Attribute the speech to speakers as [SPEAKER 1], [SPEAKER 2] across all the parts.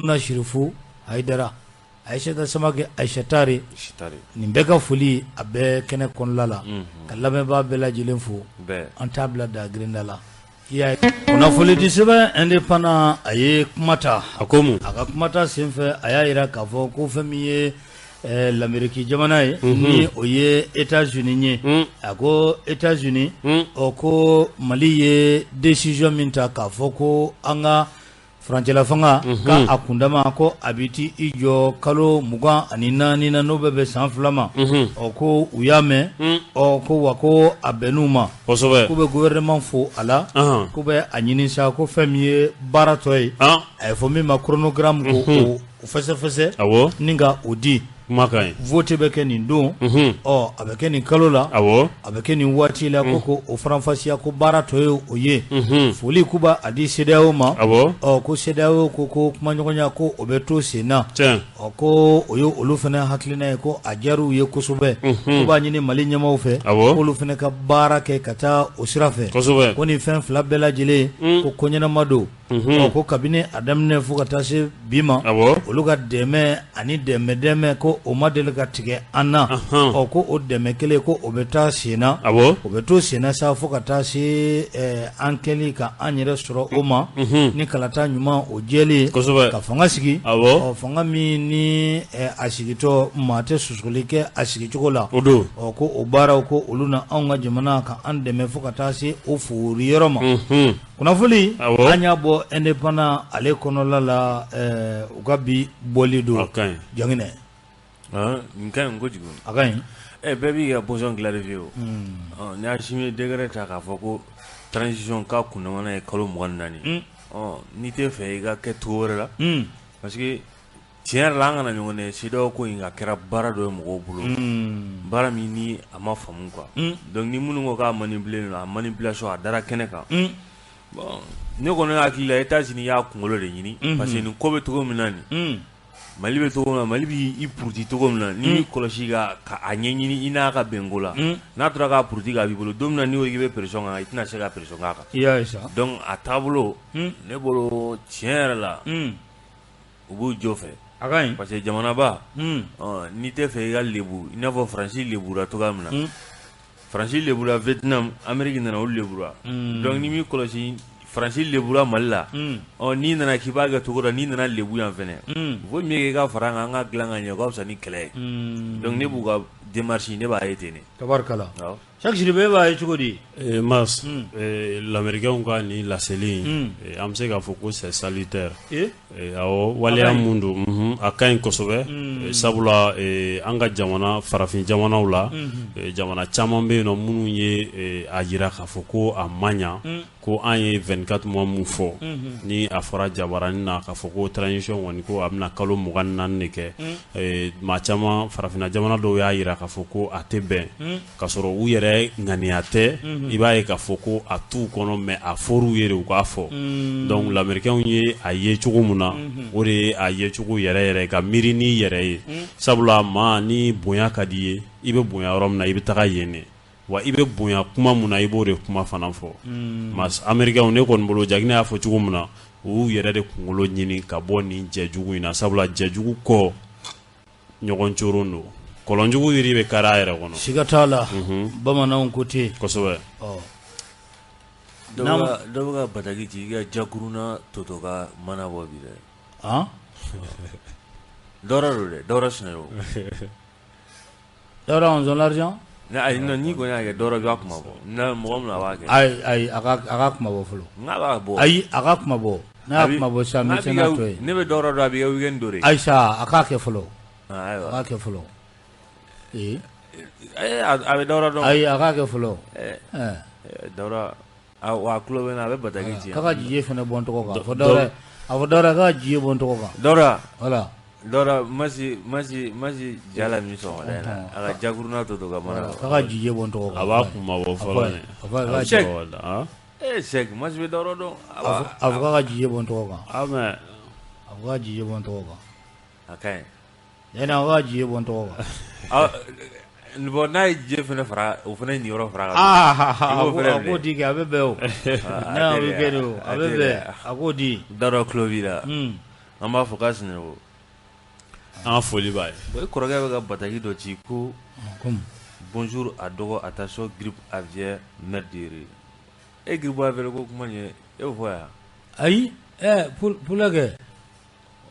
[SPEAKER 1] Na Sirifu Hayidara Ayisata Samakɛ Ayisatare nin bɛɛ ka foli a bɛɛ kɛnɛ kɔnɔna la ka lamɛnbaa bɛɛ lajɛlen fo an t'a bila da grinda la i y'a ye kunnafoni di sɛbɛn Indépendant a ye kuma ta
[SPEAKER 2] a ko mun
[SPEAKER 1] a ka kuma ta senfɛ a y'a jira k'a fɔ ko fɛn min ye Lameriki jamana ye ni o ye États-Unis ye a ko États-Unis ɔ ko Mali ye décision min ta k'a fɔ ko an ka furancɛla fanga ka a kundama ko a bɛ taa i jɔ kalo 24 na n'o bɛ bɛn san 2 ma ɔ ko u y'a mɛn ɔ ko wa ko a bɛnn'u ma
[SPEAKER 2] kosɛbɛ
[SPEAKER 1] k'u bɛ gouvernement fo a la k'u bɛ a ɲini sa ko fɛn min ye baara tɔ ye a ye fɔ min ma chronogramme ko o fɛsɛfɛsɛ ni ka o di
[SPEAKER 2] kuma ka ɲi
[SPEAKER 1] vote bɛ kɛ nin don ɔ a bɛ kɛ nin kalo la a bɛ kɛ nin waati la ko ko o faranfasiya ko baara tɔ ye o ye foli k'u b'a di CEDEAO ma ɔ ko CEDEAO ko ko kumaɲɔgɔnya ko o bɛ to sen na ɔ ko o ye olu fana hakilina ye ko a diyar'u ye kosɛbɛ k'u b'a ɲini Mali ɲɛmaaw fɛ k'olu fana ka baara kɛ ka taa o sira fɛ ko nin fɛn fila bɛɛ lajɛlen ko ko ɲɛnama don ɔ ko kabini a daminɛ fo ka taa se bi ma olu ka dɛmɛ ani dɛmɛ dɛmɛ ko o ma deli ka tigɛ an na ɔ ko o dɛmɛ kelen ko o bɛ taa sen na o bɛ to sen na sa fo ka taa se an kɛli ka an yɛrɛ sɔrɔ o ma ni kalata ɲuman o jɛlen ka fanga sigi ɔ fanga min ni a sigitɔ maa tɛ sɔsɔli kɛ a sigicogo la ɔ ko o baaraw ko olu na anw ka jamana ka an dɛmɛ fo ka taa se o fori yɔrɔ ma Kunnafoni an y'a bɔ Indépendant ale kɔnɔla la u ka bi bɔli don Jaginɛ
[SPEAKER 3] nin ka ɲi kojugu
[SPEAKER 1] a ka ɲi
[SPEAKER 3] bɛɛ b'i ka position clarifier o ni Assimi ye décret ta k'a fɔ ko transition k'a kundamana ye kalo 24 n'i tɛ fɛ i ka kɛ cogo wɛrɛ la parce que tiɲɛ yɛrɛ la an kana ɲɔgɔn nɛgɛn CEDEAO ko in a kɛra baara dɔ ye mɔgɔw bolo baara min ni a ma faamu quoi donc ni minnu ko k'a manipuler a manipulation a dara kɛnɛ kan bon ne kɔni hakili la États-Unis y'a kunkolo de ɲini parce que nin ko bɛ cogo min na nin Mali bɛ cogo min na Mali b'i puruti cogo min na n'i m'i kɔlɔsi ka a ɲɛɲini i n'a ka bɛnko la n'a tora k'a puruti k'a b'i bolo don min na n'i ko k'i bɛ pression k'a kan i tɛna se ka pression k'a kan donc a taabolo ne bolo tiɲɛ yɛrɛ la u b'u jɔ fɛ
[SPEAKER 1] a ka ɲi
[SPEAKER 3] parce que jamanaba n'i tɛ fɛ i ka lebu i n'a fɔ Faransi lebura cogoya min na Faransi lebura Vietnam Amérique nana olu lebura donc n'i m'i kɔlɔsi Faransi lebura Mali la ɔ n'i nana k'i b'a kɛ cogo dɔ n'i nana lebu yan fɛnɛ vaut mieux que i ka fara an kan an ka dilan ka ɲɛ o ka fisa ni kɛlɛ ye donc ne b'u ka démarche ne b'a ye ten de
[SPEAKER 1] tabarikala Cheick Sidibe e b'a ye cogo di
[SPEAKER 2] Mas l'américain ka nin laseli in an bɛ se k'a fɔ ko c'est salutaire awɔ waleya mun don a ka ɲi kosɛbɛ sabula an ka jamana farafin jamanaw la jamana caman bɛ yen nɔ minnu ye a jira k'a fɔ ko a man ɲa ko an ye 24 mois mun fɔ ni a fɔra jabaranin na k'a fɔ ko transition kɔni ko a bɛna kalo 24 de kɛ maa caman farafinna jamana dɔw y'a jira k'a fɔ ko a tɛ bɛn k'a sɔrɔ u yɛrɛ ŋaniya tɛ i b'a ye k'a fɔ ko a t'u kɔnɔ mais a fɔr'u ye de u k'a fɔ donc l'américain ye a ye cogo min na o de ye a ye cogo yɛrɛ yɛrɛ ka miiri n'i yɛrɛ ye sabula maa ni bonya ka di i ye i bɛ bonya yɔrɔ min na i bɛ taga yen de wa i bɛ bonya kuma min na i b'o de kuma fana fɔ mas américain ne kɔni bolo Jaginɛ y'a fɔ cogo min na u y'u yɛrɛ de kunkolo ɲini ka bɔ nin jɛjugu in na sabula jɛjugu kɔ ɲɔgɔn coron don kɔlɔnjugu yiri bɛ kari a yɛrɛ kɔnɔ
[SPEAKER 1] siga t'a la bamananw ko ten
[SPEAKER 2] kosɛbɛ
[SPEAKER 3] dɔ bɛ ka bataki ci i ka jakuruna tɔtɔ ka mana bɔ bi dɛ dɔwɛrɛ don dɛ dɔwɛrɛ sinayɔgɔ
[SPEAKER 1] Dawuda on l'argent
[SPEAKER 3] ayi n'i kɔni y'a kɛ dɔwɛrɛ b'a kuma bɔ mɔgɔ min a b'a kɛ
[SPEAKER 1] ayi ayi a ka kuma bɔ fɔlɔ
[SPEAKER 3] n'a b'a bɔ
[SPEAKER 1] ayi a ka kuma bɔ n'a y'a kuma bɔ sisan n bɛ se n'a tɔ ye
[SPEAKER 3] ne bɛ dɔwɛrɛ dɔn a b'i ka week-end dɔ de
[SPEAKER 1] ayi sa a k'a kɛ fɔlɔ a k'a kɛ fɔlɔ ee
[SPEAKER 3] a bɛ dɔwɛrɛ dɔn
[SPEAKER 1] ayi a k'a kɛ fɔlɔ
[SPEAKER 3] Dawuda a tulo bɛ n na a bɛ bataki ci
[SPEAKER 1] k'a ka jije fana bɔ n tɔgɔ kan a fɔ Dawuda a fɔ Dawuda k'a ka jije bɔ n tɔgɔ kan
[SPEAKER 3] Dawuda
[SPEAKER 1] voilà
[SPEAKER 3] Dawuda masi masi masi jala min sɔgɔmada in na a ka jakuruna tɔ to ka mana
[SPEAKER 1] k'a ka jije bɔ n tɔgɔ kan
[SPEAKER 2] a b'a kuma bɔ fɔlɔ
[SPEAKER 1] a fɔ
[SPEAKER 3] ee Sɛki masi bɛ Dawuda dɔn
[SPEAKER 1] a fɔ k'a ka jije bɔ n tɔgɔ kan
[SPEAKER 2] mais
[SPEAKER 1] a fɔ k'a ka jije bɔ n tɔgɔ kan
[SPEAKER 3] a ka ɲi
[SPEAKER 1] Yanni a ka jije bɔ n tɔgɔ
[SPEAKER 3] kan bon n'a ye jije fana fara o fana niyɔrɔ fara
[SPEAKER 1] a k'o di kɛ a bɛ bɛn o n'a bɛ kɛ de o a bɛ bɛn a k'o di
[SPEAKER 3] Dawuda tulo b'i la. An b'a fɔ k'a Sinayoko.
[SPEAKER 2] An ka foli b'a ye.
[SPEAKER 3] Bon i kɔrɔkɛ bɛ ka bataki dɔ ci ko bonjour a dɔgɔ attention grippe aviaire merde e grippe aviaire ko kuma nin ye e b'o fɔ yan.
[SPEAKER 1] Ayi pour kɛ.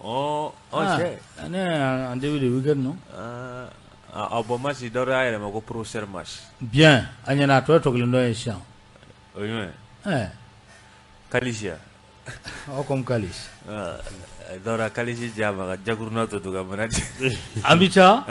[SPEAKER 3] Ɔ cɛ.
[SPEAKER 1] Ne en début de week-end non.
[SPEAKER 3] A bon Masi dɔ y'a yɛrɛ ma ko professeur Masi.
[SPEAKER 1] Bien a ɲɛna a tɔ ye tɔ kelen dɔ ye sisan.
[SPEAKER 3] O ye jumɛn ye? Kalisi ya.
[SPEAKER 1] Aw comme Kalis.
[SPEAKER 3] Dawuda Kalisi diya ma ka jakuruna tɔ to ka mana di.
[SPEAKER 1] An bɛ taa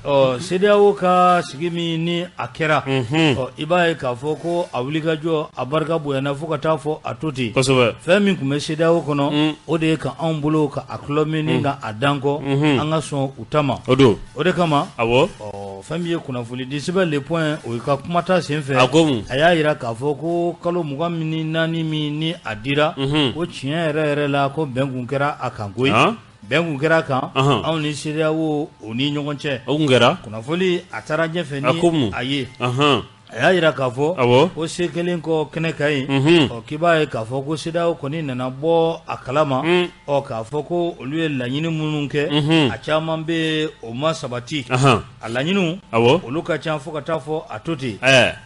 [SPEAKER 1] ɔ CEDEAO ka sigi min ni a kɛra ɔ i b'a ye k'a fɔ ko a wulikajɔ a barika bonyana fo ka taa fɔ a to ten.
[SPEAKER 2] Kosɛbɛ.
[SPEAKER 1] Fɛn min tun bɛ CEDEAO kɔnɔ o de ye ka anw bolo ka a tulɔ min ka a dan kɔ an ka sɔn u ta ma.
[SPEAKER 2] O don.
[SPEAKER 1] O de kama.
[SPEAKER 2] Awɔ.
[SPEAKER 1] Ɔ fɛn min ye kunnafonidi sɛbɛn Le Point o ka kumata senfɛ.
[SPEAKER 2] A ko mun?
[SPEAKER 1] A y'a jira k'a fɔ ko kalo 24 min ni a dira. Ko tiɲɛ yɛrɛ yɛrɛ la ko bɛn kun kɛra a kan koyi. Bɛn kun kɛra a kan. Anw ni CEDEAO o ni ɲɔgɔn cɛ.
[SPEAKER 2] O kun kɛra.
[SPEAKER 1] Kunnafoni a taara ɲɛfɛ ni a ye. A y'a jira k'a fɔ ko se kelen kɔ kɛnɛ kan yen ɔ k'i b'a ye k'a fɔ ko CEDEAO kɔni nana bɔ a kalama ɔ k'a fɔ ko olu ye laɲini minnu kɛ a caman bɛ o ma sabati a laɲiniw olu ka ca fo ka taa fɔ a to ten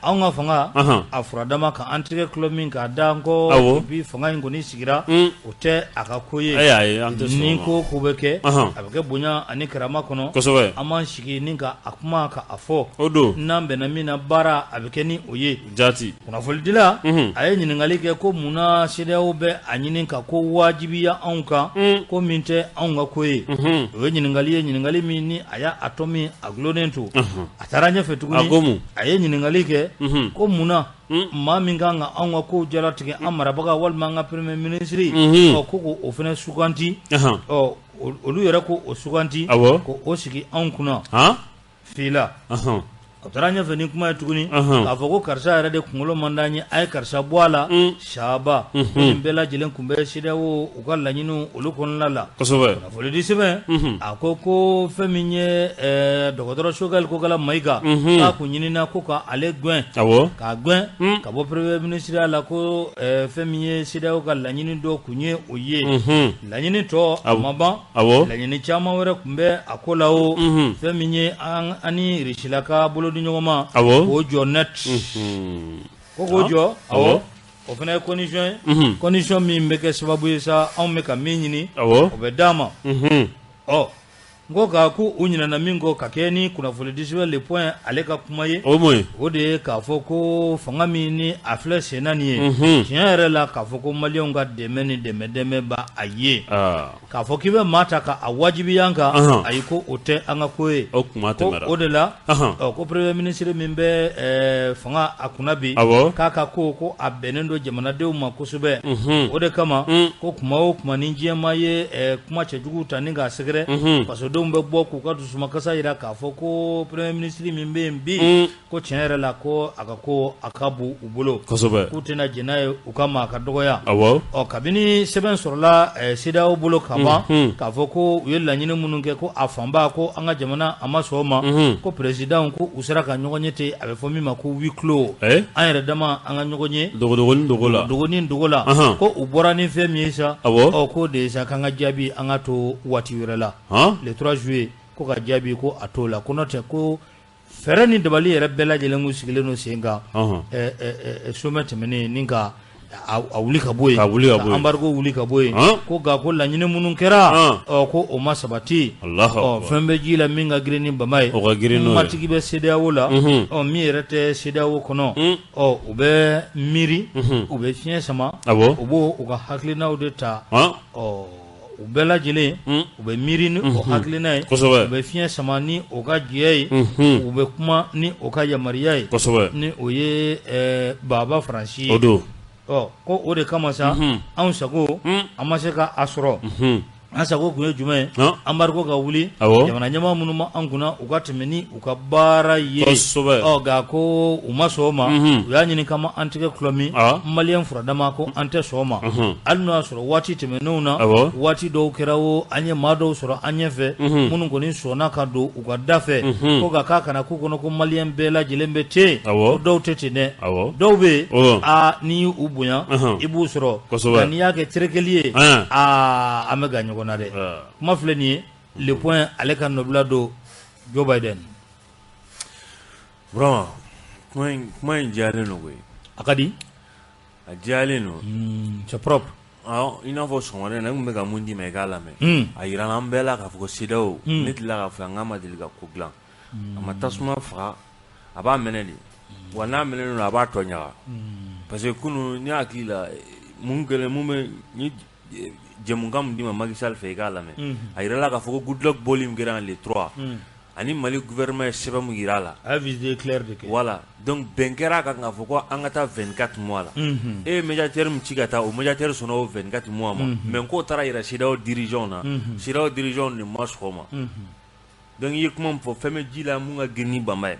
[SPEAKER 1] anw ka fanga a furadama ka an tɛgɛ tulɔ min k'a da an kɔ bi fanga in kɔni sigira o tɛ a ka ko ye ni ko ko bɛ kɛ a bɛ kɛ bonya ani karama kɔnɔ an b'an sigi ni ka a kuma ka a fɔ
[SPEAKER 2] o don
[SPEAKER 1] n'an bɛnna min na baara a bɛ kɛ ni o ye
[SPEAKER 2] jaati
[SPEAKER 1] kunnafonidila a ye ɲininkali kɛ ko munna CEDEAO bɛ a ɲini ka ko wajibiya anw kan ko min tɛ anw ka ko ye o ye ɲininkali ye ɲininkali min ni a y'a tɔ min a dulonnen to a taara ɲɛfɛ tuguni a ye ɲininkali kɛ ko munna maa min kan ka anw ka kow jalatigɛ an marabaga walima an ka premier ministre ɔ ko k'o fana suganti ɔ olu yɛrɛ ko o suganti ko o sigi anw kunna fila a taara ɲɛfɛ ni kuma ye tuguni k'a fɔ ko karisa yɛrɛ de kunkolo man d'an ye a ye karisa bɔ a la saba nin bɛɛ lajɛlen tun bɛ CEDEAO u ka laɲiniw olu kɔnɔna la kunnafonidi sɛbɛn a ko ko fɛn min ye dɔgɔtɔrɔ Choguel Kokala Mayiga k'a kun ɲinina ko ka ale gɛn k'a gɛn ka bɔ premier ministre la ko fɛn min ye CEDEAO ka laɲini dɔ kun ye o ye laɲini tɔ a ma ban laɲini caman wɛrɛ tun bɛ a ko la o fɛn min ye an ni Russie ka bolo di ɲɔgɔn ma k'o jɔ net ko k'o jɔ awɔ o fana ye condition ye condition min bɛ kɛ sababu ye sa anw bɛ ka min ɲini o bɛ d'an ma ɔ n ko ka ko u ɲinɛna min kɔ ka kɛ ni kunnafonidi sɛbɛn Le Point ale ka kuma ye o de ye k'a fɔ ko fanga min ni a filɛ sen na nin ye tiɲɛ yɛrɛ la k'a fɔ ko maliyɛnw ka dɛmɛ ni dɛmɛ dɛmɛ ba a ye k'a fɔ k'i bɛ maa ta ka a wajibiya an kan ayi ko o tɛ an ka ko ye
[SPEAKER 2] o kuma
[SPEAKER 1] o de la ko premier ministre min bɛ fanga a kunna bi k'a ka ko ko a bɛnnen don jamanadenw ma kosɛbɛ o de kama ko kuma o kuma ni diɲɛmaa ye kuma cɛjugu ta ni k'a sɛgɛrɛ fasodenw bɛ bɔ k'u ka dusumakasa jira k'a fɔ ko premier ministre min bɛ yen bi ko tiɲɛ yɛrɛ la ko a ka ko a ka bon u bolo k'u tɛna jɛn n'a ye u ka maa ka dɔgɔya ɔ kabini sɛbɛn sɔrɔla CEDEAO bolo ka ban k'a fɔ ko u ye laɲini minnu kɛ ko a fanba ko an ka jamana a ma sɔn o ma ko président ko u sera ka ɲɔgɔn ye ten a bɛ fɔ min ma ko huis clos an yɛrɛ dama an ka ɲɔgɔn ye dogodogonin dogo la ko u bɔra ni fɛn min ye sa ɔ k'o de ye sa k'an ka jaabi an ka to waati wɛrɛ la le 3 juillet ko ka jaabi ko a t'o la ko n'o tɛ ko fɛɛrɛ ni dabali yɛrɛ bɛɛ lajɛlen kun sigilen don sen kan sommet tɛmɛnen ni ka a wuli ka bɔ yen ka embargo wuli ka bɔ yen ko nka ko laɲini minnu kɛra ɔ ko o ma sabati ɔ fɛn bɛ ji la min ka girin ni bama ye matigi bɛ CEDEAO la ɔ min yɛrɛ tɛ CEDEAO kɔnɔ ɔ u bɛ miiri u bɛ fiɲɛ sama u b'o u ka hakilinaw de ta ɔ u bɛɛ lajɛlen u bɛ miiri ni o hakilina ye u bɛ fiɲɛ sama ni o ka jɛ ye u bɛ kuma ni o ka yamaruya ye ni o ye baba Faransi ye ɔ ko o de kama sa anw sago an ma se ka a sɔrɔ an sago tun ye jumɛn ye embargo ka wuli jamana ɲɛmaa minnu ma an kunna u ka tɛmɛ ni u ka baara ye ɔ nka ko u ma sɔn o ma u y'a ɲini kama an tɛgɛ tulɔ min maliyɛn furadama ko an tɛ sɔn o ma hali n'o y'a sɔrɔ waati tɛmɛnenw na waati dɔw kɛra o an ye maa dɔw sɔrɔ an ɲɛfɛ minnu kɔni sɔnna ka don u ka da fɛ ko nka k'a kana k'u kɔnɔ ko maliyɛn bɛɛ lajɛlen bɛ ten ko dɔw tɛ ten dɛ dɔw bɛ yen aa n'i y'u bonya i b'u sɔrɔ nka n'i y'a kɛ terekeli ye aa an bɛ gan ɲɔgɔn na. na dɛ. Kuma filɛ nin ye, Le Point ale ka nɔbila don Joe Biden.
[SPEAKER 3] Vraiment, kuma in diyalen don koyi.
[SPEAKER 1] A ka di.
[SPEAKER 3] A diyalen don.
[SPEAKER 1] C'est propre.
[SPEAKER 3] I n'a fɔ sɔgɔmada in na, n tun bɛ ka mun d'i ma i k'a lamɛn. A yirala an bɛɛ la k'a fɔ ko CEDEAO, ne tilala k'a fɔ an k'a ma deli ka ko dilan. A ma tasuma faga, a b'a mɛnɛ de. Wa n'a mɛnɛ don, a b'a tɔ ɲaga. Parce que kunun ne hakili la mun kɛlen mun bɛ ni jɛmukan mun d'i ma Macky Sall fɛ i k'a lamɛn. A yirala k'a fɔ ko Goodluck bɔli min kɛra le 3. Ani Mali gouvernement ye sɛbɛn mun yira a la.
[SPEAKER 1] A ye visite éclair de kɛ.
[SPEAKER 3] Voilà, donc bɛn kɛra a kan k'a fɔ ko an ka taa 24 mois la. E ye médiateur min ci ka taa, o médiateur sɔnna o 24 mois ma. Mais k'o taara yira CEDEAO dirigeant na. CEDEAO dirigeant de ma sɔn o ma. Donc i ye kuma min fɔ, fɛn bɛ ji la mun ka girin ni banba ye.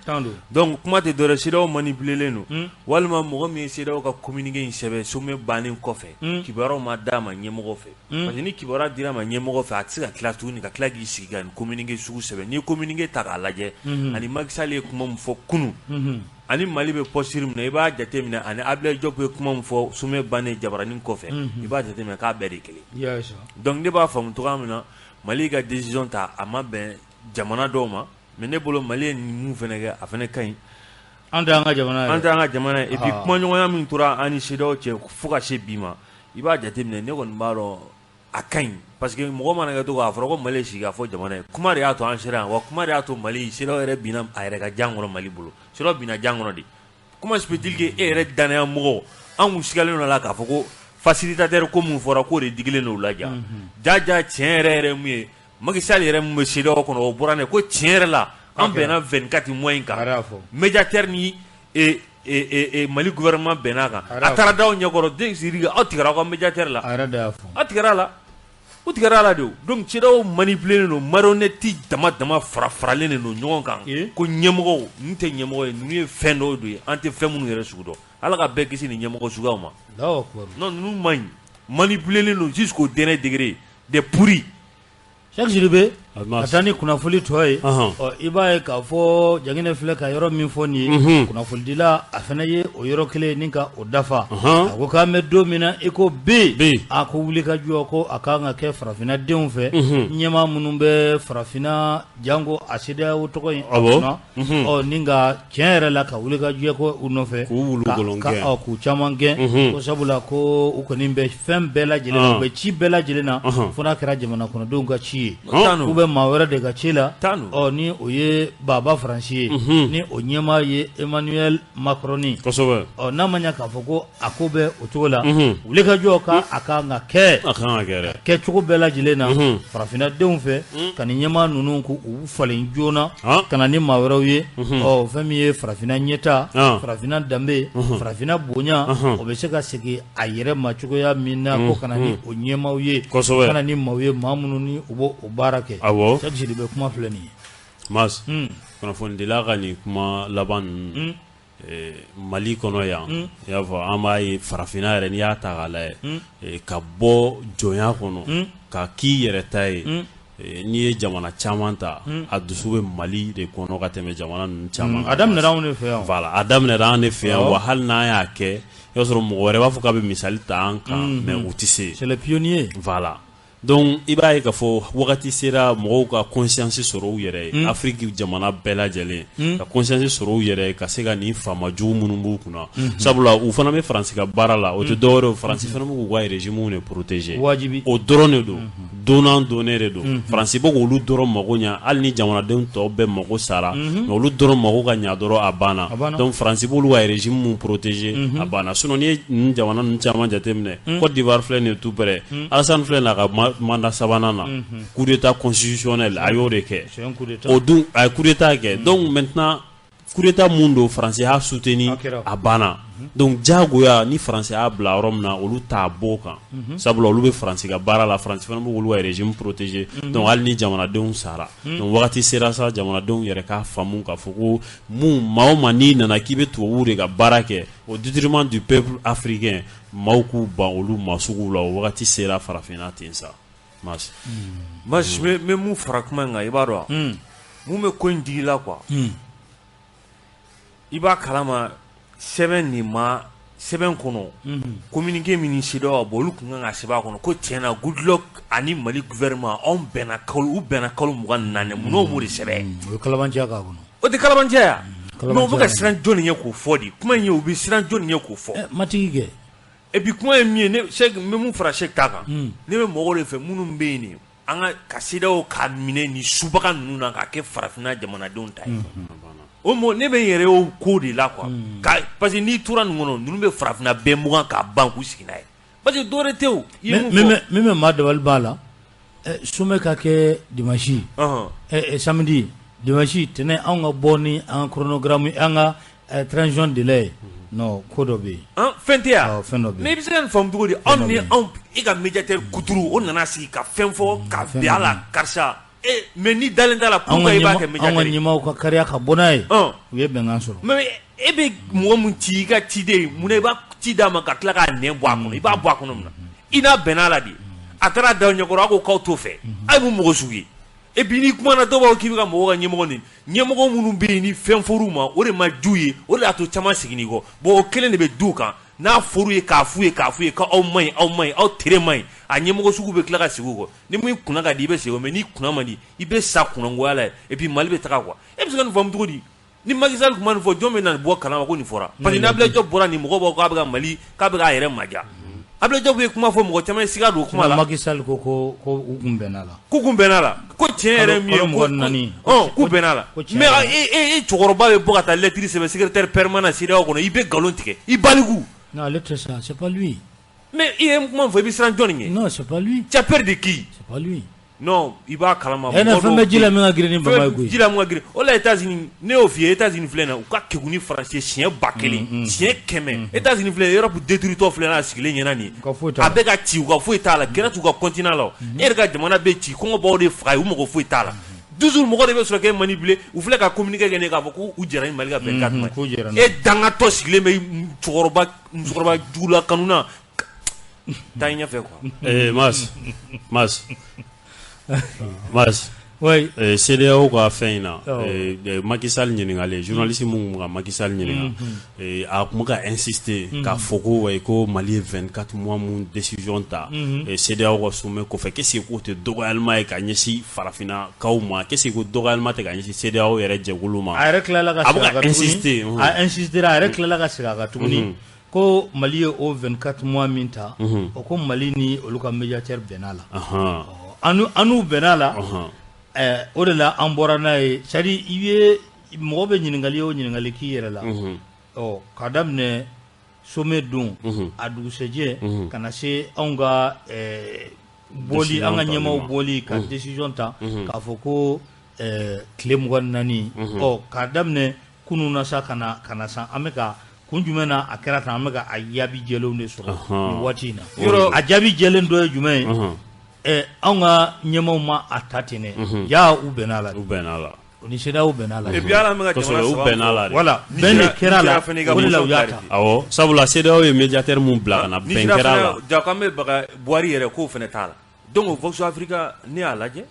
[SPEAKER 3] Donc kuma tɛ dɔwɛrɛ, CEDEAO manipulé don. Walima mɔgɔ min ye CEDEAO ka communiqué in sɛbɛn sommet bannen kɔfɛ, kibaruyaw ma d'a ma ɲɛmɔgɔ fɛ. Parce que ni kibaruya dira ma ɲɛmɔgɔ fɛ, a tɛ se ka tila tuguni ka tila k'i sigi ka nin communiqué sugu sɛbɛn. N'i ye communiqué ta k'a lajɛ, ani Macky Sall ye kuma min fɔ kunun, ani Mali bɛ posture min na, i b'a jateminɛ, ani Abdoulaye Diop ye kuma min fɔ sommet bannen jabaranin kɔfɛ, i b'a jateminɛ k'a bɛɛ de kelen. Donc ne b'a faamu cogoya min na, Mali ka décision ta, a ma bɛn jamana dɔw ma, mais ne bolo Mali ye nin mun fɛnɛ kɛ, a fɛnɛ ka ɲi.
[SPEAKER 1] An tɛ an ka jamana ye.
[SPEAKER 3] An tɛ an ka jamana ye. Et puis kumaɲɔgɔnya min tora an ni CEDEAO cɛ fo ka se bi ma, i b'a jateminɛ, ne kɔni b'a dɔn a ka ɲi. Parce que mɔgɔ mana kɛ cogo, a fɔra ko Mali ye sigi ka fɔ jamana ye. Kuma de y'a to an sera yan, wa kuma de y'a to Mali CEDEAO yɛrɛ binna a yɛrɛ ka jan kɔnɔ Mali bolo. CEDEAO binna jan kɔnɔ de. Comment se peut-il que e yɛrɛ danaya mɔgɔ, an kun sigalen don a la k'a fɔ ko facilitateur ko mun fɔra k'o de digilen don u la ja. Ja ja tiɲɛ yɛrɛ yɛrɛ mun ye, Macky Sall yɛrɛ mun bɛ CEDEAO kɔnɔ, o bɔra ne ko tiɲɛ yɛrɛ la an bɛnna 24 mois in kan. Médiateur ni Mali gouvernement bɛnna kan. A taara d'aw ɲɛkɔrɔ, den aw tigɛra aw ka médiateur la. Aw tigɛra a la. U tigɛra a la de. Donc CEDEAO manipulé don, marionnette dama dama fara faralen de don ɲɔgɔn kan. Ko ɲɛmɔgɔw, ninnu tɛ ɲɛmɔgɔ ye, ninnu ye fɛn dɔw de ye, an tɛ fɛn minnu yɛrɛ sugu dɔn. Ala ka bɛɛ kisi nin ɲɛmɔgɔ suguyaw ma. Non, ninnu man ɲi. Manipulé don jusqu'au dernier degré, des pourris.
[SPEAKER 1] Cheikh Sidibé, ka taa ni kunnafoni tɔ ye, ɔ i b'a ye k'a fɔ Janginɛ filɛ ka yɔrɔ min fɔ nin ye, kunnafonidila a fana ye o yɔrɔ kelen ni ka o dafa. A ko k'an bɛ don min na i ko bi, a ko wuli ka jɔ ko a kan ka kɛ farafinna denw fɛ, ɲɛmaa minnu bɛ farafinna jango a CEDEAO tɔgɔ in a kunna, ɔ ni ka tiɲɛ yɛrɛ la ka wuli ka jɔ ko u nɔfɛ, k'u caman gɛn, ko sabula ko u kɔni bɛ fɛn bɛɛ lajɛlen na, u bɛ ci bɛɛ lajɛlen na, fo n'a kɛra jamana kɔnɔdenw ka ci ye. K'u bɛ maa wɛrɛ de ka ci la, ɔ ni o ye Baba Faransi ye, ni o ɲɛmaa ye Emmanuel Macron. Ɔ n'a ma ɲɛ k'a fɔ ko a ko bɛ o cogo la, wuli ka jɔ ka a kan ka kɛ, kɛcogo bɛɛ lajɛlen na farafinna denw fɛ, ka ni ɲɛmaa ninnu k'u falen joona, ka na ni maa wɛrɛw ye. Ɔ fɛn min ye farafinna ɲɛta, farafinna danbe, farafinna bonya, o bɛ se ka segin a yɛrɛ ma cogoya min na, ko ka na ni o ɲɛmaaw ye, ka na ni maaw ye, maa minnu ni u b'o o baara kɛ. Cheikh Sidibé, kuma filɛ nin ye.
[SPEAKER 2] Mas, kunnafonidila ka nin kuma laban ninnu, Mali kɔnɔ yan, i y'a fɔ an b'a ye farafinna yɛrɛ, n'i y'a ta k'a lajɛ, ka bɔ jɔnya kɔnɔ ka k'i yɛrɛ ta ye, n'i ye jamana caman ta, a dusu bɛ Mali de kɔnɔ ka tɛmɛ jamana ninnu caman kan.
[SPEAKER 1] A daminɛra anw de fɛ yan.
[SPEAKER 2] Voilà, a daminɛra an de fɛ yan, wa hali n'an y'a kɛ, i b'a sɔrɔ mɔgɔ wɛrɛ b'a fɔ k'a bɛ misali ta an kan, mais u tɛ se.
[SPEAKER 1] C'est le pionnier.
[SPEAKER 2] Voilà. Donc i b'a ye k'a fɔ wagati sera mɔgɔw ka conscience sɔrɔ u yɛrɛ ye, Afrique jamana bɛɛ lajɛlen ka conscience sɔrɔ u yɛrɛ ye, ka se ka nin faama jugu minnu b'u kunna, sabula u fana bɛ Faransi ka baara la, o tɛ dɔwɛrɛ ye, Faransi fana bɛ k'u ka régime de protéger.
[SPEAKER 1] Wajibi.
[SPEAKER 2] O dɔrɔn de don, donnant donné de don. Faransi bɛ k'olu dɔrɔn mago ɲa, hali ni jamanadenw tɔw bɛɛ mago sara, mais olu dɔrɔn mago ka ɲa dɔrɔn a banna. Donc Faransi b'olu ka régime mun protéger, a banna. Sinon n'i ye nin jamana ninnu caman jateminɛ, Côte d'Ivoire filɛ nin ye tout près, Alassane filɛ nin ye a ka mandat sabanan na, coup d'état constitutionnel a y'o de kɛ, o dun a ye coup d'état kɛ. Donc maintenant coup d'état mun don, Faransi y'a soutenu, a banna. Donc diyagoya ni Faransi y'a bila yɔrɔ min na, olu t'a bɔ o kan, sabula olu bɛ Faransi ka baara la, Faransi fana bɛ k'olu ka régime protéger. Donc hali ni jamanadenw sara, donc wagati sera sa jamanadenw yɛrɛ k'a faamu k'a fɔ ko mun maa o maa n'i nana k'i bɛ tubabuw de ka baara kɛ au détriment du peuple africain, maaw k'u ban olu ma sugu la, o wagati sera farafinna ten sa. Mas,
[SPEAKER 3] n bɛ mun fara kuma in kan, i b'a dɔn mun bɛ ko in digi la quoi. I b'a kalama sɛbɛn nin ma Sɛbɛn kɔnɔ communiqué min CEDEAO bɔ, olu tun kan ka sɛbɛn a kɔnɔ ko tiɲɛ na Goodluck ani Mali gouvernement anw bɛnna kalo, u bɛnna kalo 24, munna u m'o de sɛbɛn?
[SPEAKER 1] O ye kalabanciya k'a kɔnɔ.
[SPEAKER 3] O tɛ kalabanciya ya? Mais u bɛ ka siran jɔnni ɲɛ k'o fɔ de? Kuma in ye, u bɛ siran jɔnni ɲɛ k'o fɔ?
[SPEAKER 1] Matigi kɛ.
[SPEAKER 3] Et puis kuma ye min ye, ne Cheikh, n bɛ mun fara Cheikh ta kan, ne bɛ mɔgɔw de fɛ minnu bɛ yen nin, an ka CEDEAO k'a minɛ nin subaga ninnu na k'a kɛ farafinna jamanadenw ta ye. O mɔ ne bɛ n yɛrɛ o ko de la quoi, ka parce que n'i tora nin kɔnɔ, ninnu bɛ farafinna bɛɛ mugan k'a ban k'u sigi n'a ye, parce que dɔwɛrɛ tɛ o.
[SPEAKER 1] I ye mun fɔ? Min bɛ maa dabali b'a la, sommet ka kɛ dimanche, samedi, dimanche, tɛnɛn, anw ka bɔ ni an ka chronogramme, an ka transition délai ye. Non, ko dɔ bɛ yen.
[SPEAKER 3] Fɛn tɛ yan.
[SPEAKER 1] Fɛn dɔ bɛ yen.
[SPEAKER 3] Mais i bɛ se ka nin faamu cogo di? Anw ni anw, e ka médiateur Kuturu, o nana sigi ka fɛn fɔ ka bɛn a la, karisa. Mais ni dalen t'a la, pourquoi i b'a kɛ médiateur?
[SPEAKER 1] Anw ka ɲɛmaaw ka kariya ka bɔ n'a ye. U ye bɛnkan sɔrɔ.
[SPEAKER 3] Mais e bɛ mɔgɔ min ci i ka ciden, munna i b'a ci d'a ma ka tila k'a nɛn bɔ a kɔnɔ? I b'a bɔ a kɔnɔ mun na? I n'a bɛnna la de. A taara da ɲɛkɔrɔ, a ko k'aw t'o fɛ. A ye mun mɔgɔ sugu ye? Et puis n'i kumana, dɔw b'a fɔ k'i bɛ ka mɔgɔw ka ɲɛmɔgɔ nin, ɲɛmɔgɔ minnu bɛ yen ni fɛn fɔr'u ma, o de ma d'u ye, o de y'a to caman seginn'i kɔ. Bon, o kelen de bɛ d'u kan n'a fɔr'u ye k'a f'u ye k'a f'u ye k'aw man ɲi, aw man ɲi, aw tere man ɲi, a ɲɛmɔgɔ sugu bɛ tila ka segin u kɔ. Ni min kunna ka di, i bɛ segin, mais n'i kunna man di, i bɛ sa kunnangoya la. Et puis Mali bɛ taga quoi. E bɛ se ka nin faamu cogo di? Ni Macky Sall tun ma nin fɔ, jɔn bɛ na bɔ kalama ko nin fɔra? Parce que ni Abdoulaye Diop bɔra nin, mɔgɔw b'a fɔ k'a bɛ ka Mali, k'a bɛ k'a yɛrɛ maja. Abdoulaye Diop ye kuma fɔ, mɔgɔ caman ye siga don kuma la.
[SPEAKER 1] Macky Sall ko ko u kun bɛnna la.
[SPEAKER 3] K'u kun bɛnna la. Ko tiɲɛ yɛrɛ min ye ko k'u bɛnna la. Mais e cɛkɔrɔba bɛ bɔ ka taa lettre sɛbɛn secrétaire permanent CEDEAO kɔnɔ, i bɛ nkalon tigɛ, i baliku.
[SPEAKER 1] Non, ale tɛ sa, c'est pas lui.
[SPEAKER 3] Mais i ye kuma fɔ, i bɛ siran jɔnni ɲɛ?
[SPEAKER 1] Non, c'est pas lui.
[SPEAKER 3] Tu as peur de qui?
[SPEAKER 1] C'est pas lui.
[SPEAKER 3] Non, i b'a kalama.
[SPEAKER 1] E fɛn bɛ ji la min ka girin ni bama ye koyi.
[SPEAKER 3] Ji la min ka girin. O la États-Unis, ne y'o f'i ye, États-Unis filɛ nin ye, u ka kegun ni Faransi ye siɲɛ 1000, siɲɛ 100. États-Unis filɛ, Europe détruit tɔ filɛ n'a sigilen ɲɛna nin ye. A bɛ ka ci, u ka foyi t'a la, kɛlɛ t'u ka continent la. E yɛrɛ ka jamana bɛ ci, kɔngɔ b'aw de faga, u mago foyi t'a la. Toujours mɔgɔ de bɛ sɔrɔ k'e manipuler, u filɛ ka communiqué kɛ ne k'a fɔ k'u jɛra ni Mali ka 24 mois. E dangatɔ sigilen bɛ cɛkɔrɔba, musokɔrɔba jugula kanu na. Taa i ɲɛfɛ quoi.
[SPEAKER 2] Mas.
[SPEAKER 1] Oui.
[SPEAKER 2] CEDEAO ka fɛn in na, Macky Sall ɲininkalen, journaliste mun kun ka Macky Sall ɲininka, a kun bɛ ka insister k'a fɔ ko ouais, ko Mali ye 24 mois mun décision ta CEDEAO ka sommet kɔfɛ, qu'est-ce que k'o tɛ dɔgɔyalima ye ka ɲɛsin farafinnakaw ma, qu'est-ce que ko dɔgɔyalima tɛ ka ɲɛsin CEDEAO yɛrɛ jɛkulu ma?
[SPEAKER 1] A yɛrɛ tilala ka segin a kan tuguni. A insister, a yɛrɛ tilala ka segin a kan tuguni. Ko Mali ye o 24 mois min ta, o ko Mali ni olu ka médiateur bɛnna la. An n'u bɛnna la. O de la an bɔra n'a ye, c'est à dire i ye mɔgɔ bɛ ɲininkali o ɲininkali k'i yɛrɛ la, ɔ k'a daminɛ sommet don a dugusɛjɛ ka na se anw ka bɔli, an ka ɲɛmaaw bɔli ka décision ta k'a fɔ ko tile 24, ɔ k'a daminɛ kunun na sa ka na san, an bɛ ka kun jumɛn na a kɛra tan, an bɛ ka a jaabi jɛlenw de sɔrɔ nin waati in na. A jaabi jɛlen dɔ ye jumɛn ye? Anw ka ɲɛmaaw ma a ta ten dɛ, ja u bɛnna la.
[SPEAKER 2] U bɛnna la.
[SPEAKER 1] U ni CEDEAO bɛnna la.
[SPEAKER 3] Et puis hali an bɛ ka jamana saba
[SPEAKER 2] bɛnna la.
[SPEAKER 1] Voilà, bɛn de kɛra la, o de la u y'a ta.
[SPEAKER 2] Awɔ, sabula CEDEAO ye médiateur mun bila ka na, bɛn kɛra la.
[SPEAKER 3] Ja k'an bɛ baga Buhari yɛrɛ k'o fana t'a la. Donc Vox Africa, ne y'a lajɛ,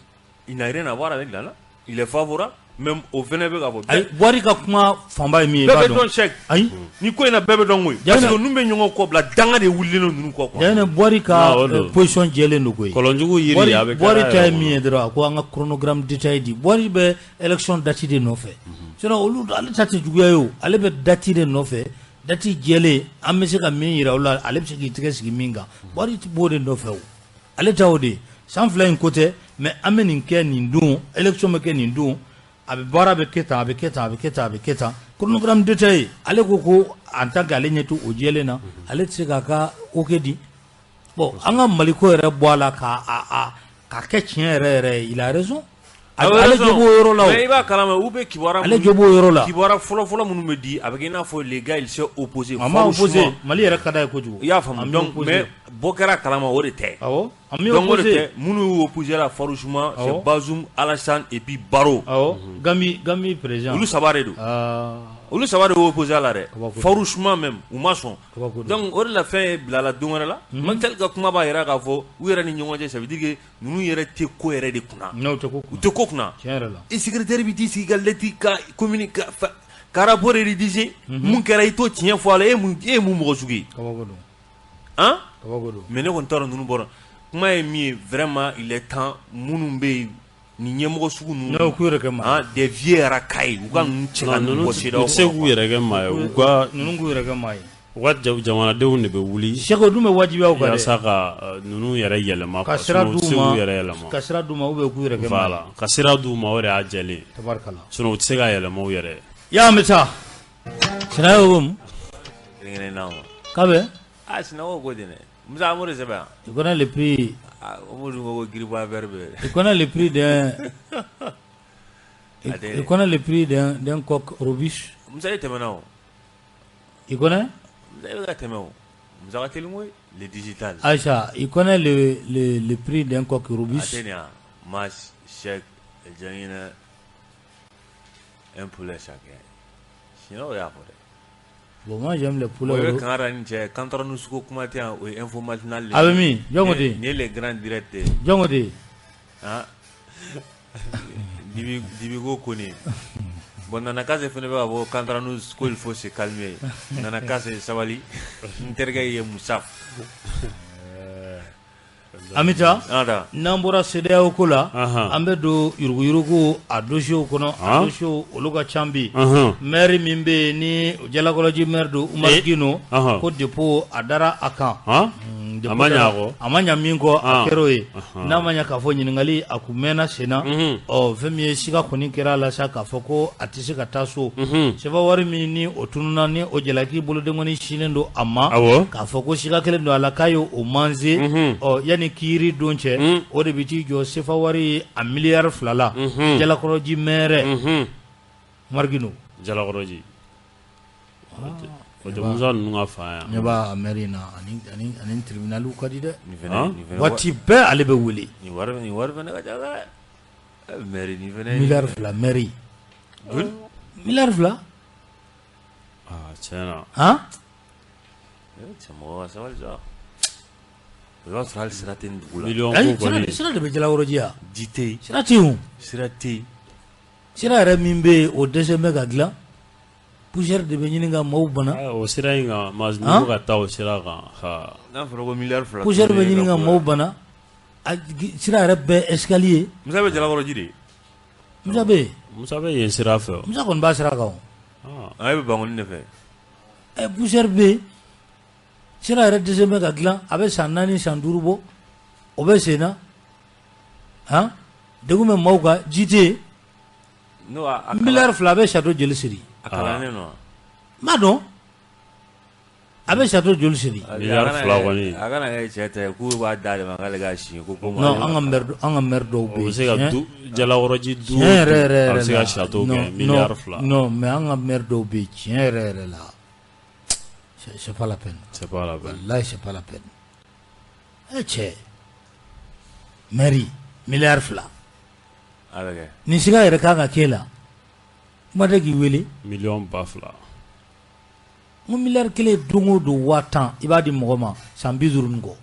[SPEAKER 3] il n'a rien à voir avec Lala, il est favorable. Même o fana bɛ ka fɔ.
[SPEAKER 1] Ayi, Buhari ka kuma fanba ye min ye, i b'a dɔn.
[SPEAKER 3] Bɛɛ bɛ dɔn Cheikh.
[SPEAKER 1] Ayi.
[SPEAKER 3] Ni ko in na bɛɛ bɛ dɔn koyi. Parce que ninnu bɛ ɲɔgɔn kɔ bila, danga de wulilen don ninnu kɔ quoi.
[SPEAKER 1] Jɛnɛ, Buhari ka position jɛlen don koyi.
[SPEAKER 2] Kɔlɔnjugu yiri a bɛ kɛ.
[SPEAKER 1] Buhari ta ye min ye dɔrɔn, a ko an ka chronogramme détaillé di. Buhari bɛ élection date de nɔfɛ. Sinon olu, ale ta tɛ juguya ye o. Ale bɛ date de nɔfɛ. Date jɛlen, an bɛ se ka min yira o la, ale bɛ se k'i tɛgɛ sigi min kan. Buhari b'o de nɔfɛ o. Ale ta o de. San 2 in ko tɛ, mais an bɛ nin kɛ nin don, élection bɛ kɛ nin don. A bɛ baara bɛ kɛ tan, a bɛ kɛ tan, a bɛ kɛ tan, a bɛ kɛ tan. Chronogramme détaillé, ale ko en tant que ale ɲɛ to o jɛlen na, ale tɛ se k'a ka ok di. Bon, an ka Maliko yɛrɛ bɔ a la k'a kɛ tiɲɛ yɛrɛ yɛrɛ ye, il a raison. Ale jo b'o yɔrɔ la o.
[SPEAKER 3] Mais i b'a kalama, u bɛ kibaruya.
[SPEAKER 1] Ale jo b'o yɔrɔ la.
[SPEAKER 3] Kibaruya fɔlɔ fɔlɔ minnu bɛ di, a bɛ kɛ i n'a fɔ les gars ils s'est opposé.
[SPEAKER 1] A ma opposé, Mali yɛrɛ ka d'a ye kojugu.
[SPEAKER 3] I y'a faamu, donc mais bɔ kɛra kalama, o de tɛ.
[SPEAKER 1] Awɔ. A mi
[SPEAKER 3] donc o de tɛ, minnu y'u opposé la farouchement, c'est Bazoum, Alassane et puis Barro.
[SPEAKER 1] Awɔ. Gambie président.
[SPEAKER 3] Olu saba de don. Olu saba de y'u opposé a la dɛ. Farouchement même, u ma sɔn. Donc o de la fɛn ye bila la don wɛrɛ la. Macky Sall ka kuma b'a yɛrɛ k'a fɔ u yɛrɛ ni ɲɔgɔn cɛ, ça veut dire que ninnu yɛrɛ tɛ ko yɛrɛ de kunna.
[SPEAKER 1] Non, u tɛ ko kunna.
[SPEAKER 3] U tɛ ko kunna.
[SPEAKER 1] Tiɲɛ yɛrɛ la.
[SPEAKER 3] I secrétaire bɛ t'i sigi ka lettre ka communiqué. Ka rapport rédiger mun kɛra i t'o tiɲɛ fɔ a la, e ye mun mɔgɔ sugu ye?
[SPEAKER 1] Kabako don.
[SPEAKER 3] Han?
[SPEAKER 1] Kabako don.
[SPEAKER 3] Mais ne kɔni t'a dɔn ninnu bɔra kuma ye min ye, vraiment il est temps minnu bɛ yen ni ɲɛmɔgɔ sugu ninnu.
[SPEAKER 1] Non, k'u yɛrɛ kɛ maa
[SPEAKER 3] ye. Des vieux racailles, u ka ninnu cɛ ka ninnu bɔ CEDEAO
[SPEAKER 2] kɔnɔ. U tɛ se k'u yɛrɛ kɛ maa ye, u ka
[SPEAKER 1] ninnu k'u yɛrɛ kɛ maa ye.
[SPEAKER 2] U ka jamanadenw de bɛ wuli.
[SPEAKER 1] Seko dun bɛ wajibiya u kan dɛ.
[SPEAKER 2] Walasa ka ninnu yɛrɛ yɛlɛma.
[SPEAKER 1] Ka sira d'u ma, ka sira d'u ma ou bien k'u yɛrɛ kɛ maa ye.
[SPEAKER 2] Voilà, ka sira d'u ma, o de y'a jɛlen ye.
[SPEAKER 1] Tabarikala.
[SPEAKER 2] Sinon u tɛ se ka yɛlɛma u yɛrɛ ye.
[SPEAKER 1] Ya an bɛ taa. Sinayoko ko mun?
[SPEAKER 3] Kelen kelen d'an ma.
[SPEAKER 1] K'a bɛ?
[SPEAKER 3] Ah, Sinayoko ko ten dɛ. Musa, an b'o de sɛbɛn yan.
[SPEAKER 1] Tu connais le prix.
[SPEAKER 3] Ah, Umaru ko ko giribu affaire bɛ.
[SPEAKER 1] Tu connais le prix d'un Tu connais le prix d'un coq robuste?
[SPEAKER 3] Musa, e tɛmɛna o.
[SPEAKER 1] Tu connais?
[SPEAKER 3] Musa, e bɛ ka tɛmɛ o. Musa ka teli koyi, le digital.
[SPEAKER 1] Aïcha, il connaît le prix d'un coq robuste?
[SPEAKER 3] A tɛ nin yan. Mas, Cheick, Djangina, un poulet chacun. Sinon o y'a fɔ dɛ.
[SPEAKER 1] Bon, moi j'aime le poulet.
[SPEAKER 3] O ye kangara ni cɛ Kantarani ko kuma tɛ yan, o ye info matinale.
[SPEAKER 1] A bɛ min? Jɔn ko ten?
[SPEAKER 3] Nin ye les grands directs ye.
[SPEAKER 1] Jɔn ko ten?
[SPEAKER 3] Han? Dibi Dibi ko Kone. Bon, Nana Kase fana bɛ ka fɔ Kantarani ko il faut se calmer. Nana Kase, sabali. N terikɛ ye Musa.
[SPEAKER 1] An bɛ taa, n'an bɔra CEDEAO ko la, an bɛ don yuruguyurugu a dossiers kɔnɔ, a dossiers olu ka ca bi. Maire min bɛ yen ni Jalakɔrɔji maire don, Umaru Gindo, ko dépôt a dara a kan.
[SPEAKER 2] A ma ɲɛ a kɔ.
[SPEAKER 1] A ma ɲɛ min kɔ, a kɛra o ye. N'a ma ɲɛ k'a fɔ ɲininkali a kun mɛnna sen na. Ɔ, fɛn min ye siga kɔni kɛra a la sa k'a fɔ ko a tɛ se ka taa so. CFA wari min ni o tununna, ni o jalaki bolodenkɔni sinnen don a ma. K'a fɔ ko siga kelen don a la k'a ye o manse. Ɔ, yanni kiiri don cɛ, o de bɛ t'i jɔ CFA wari a miliyari 2 la. Jalakɔrɔji maire Umaru Gindo.
[SPEAKER 2] Jalakɔrɔji. O tɛ Musa ninnu ka fan
[SPEAKER 1] yan. Ne b'a maire in na ani tribunal ka di dɛ. Waati bɛɛ ale bɛ wele.
[SPEAKER 3] Nin wari fana ka ca dɛ. Maire nin fana.
[SPEAKER 1] Miliyari 2 maire.
[SPEAKER 3] Joli?
[SPEAKER 1] Miliyari 2.
[SPEAKER 2] Aa, tiɲɛ na.
[SPEAKER 1] Han?
[SPEAKER 3] Cɛ, mɔgɔ ka sabali sa. O b'a sɔrɔ hali sira tɛ nin dugu la.
[SPEAKER 2] Miliyɔn ko kɔni.
[SPEAKER 1] Sira de bɛ Jalakɔrɔji yan.
[SPEAKER 3] Ji tɛ yen.
[SPEAKER 1] Sira tɛ yen o.
[SPEAKER 3] Sira tɛ yen.
[SPEAKER 1] Sira yɛrɛ min bɛ yen, o dɛsɛ bɛ ka dilan. Poussière de bɛ ɲini ka maaw bana.
[SPEAKER 2] O sira in kan, maa n'i ka taa o sira kan.
[SPEAKER 3] N'a fɔra ko miliyari 2.
[SPEAKER 1] Poussière bɛ ɲini ka maaw bana. Sira yɛrɛ bɛɛ escalier.
[SPEAKER 3] Musa bɛ Jalakɔrɔji de.
[SPEAKER 1] Musa bɛ yen.
[SPEAKER 2] Musa bɛ yen sira fɛ.
[SPEAKER 1] Musa kɔni b'a sira kan o.
[SPEAKER 3] A bɛ Bankoni de fɛ.
[SPEAKER 1] Ɛ, poussière bɛ yen. Sira yɛrɛ dɛsɛ bɛ ka dilan, a bɛ san 4 san 5 bɔ, o bɛ sen na. Han, degun bɛ maaw kan, ji tɛ yen. Miliyari 2 bɛ château joli siri?
[SPEAKER 3] A kalannen don wa?
[SPEAKER 1] N b'a dɔn. A bɛ château joli siri?
[SPEAKER 2] Miliyari 2 kɔni.
[SPEAKER 3] A kana kɛ cɛ ta ye k'u b'a d'ale ma k'ale k'a si ko.
[SPEAKER 1] Non, an ka maire dɔw bɛ yen.
[SPEAKER 2] O bɛ se ka du Jalakɔrɔji du.
[SPEAKER 1] Tiɲɛ yɛrɛ yɛrɛ
[SPEAKER 2] a bɛ se ka château kɛ miliyari 2.
[SPEAKER 1] Non, mais an ka maire dɔw bɛ yen, tiɲɛ yɛrɛ yɛrɛ la. C'est pas la peine.
[SPEAKER 2] C'est pas la peine.
[SPEAKER 1] Wallahi, c'est pas la peine. Eh cɛ, maire miliyari 2.
[SPEAKER 3] A bɛ kɛ.
[SPEAKER 1] Nin siga yɛrɛ kan ka k'e la. Kuma tɛ k'i wele.
[SPEAKER 2] Miliyɔn 1000.
[SPEAKER 1] N ko miliyari 1 don o don 10 000 i b'a di mɔgɔ ma san 50 nin kɔ.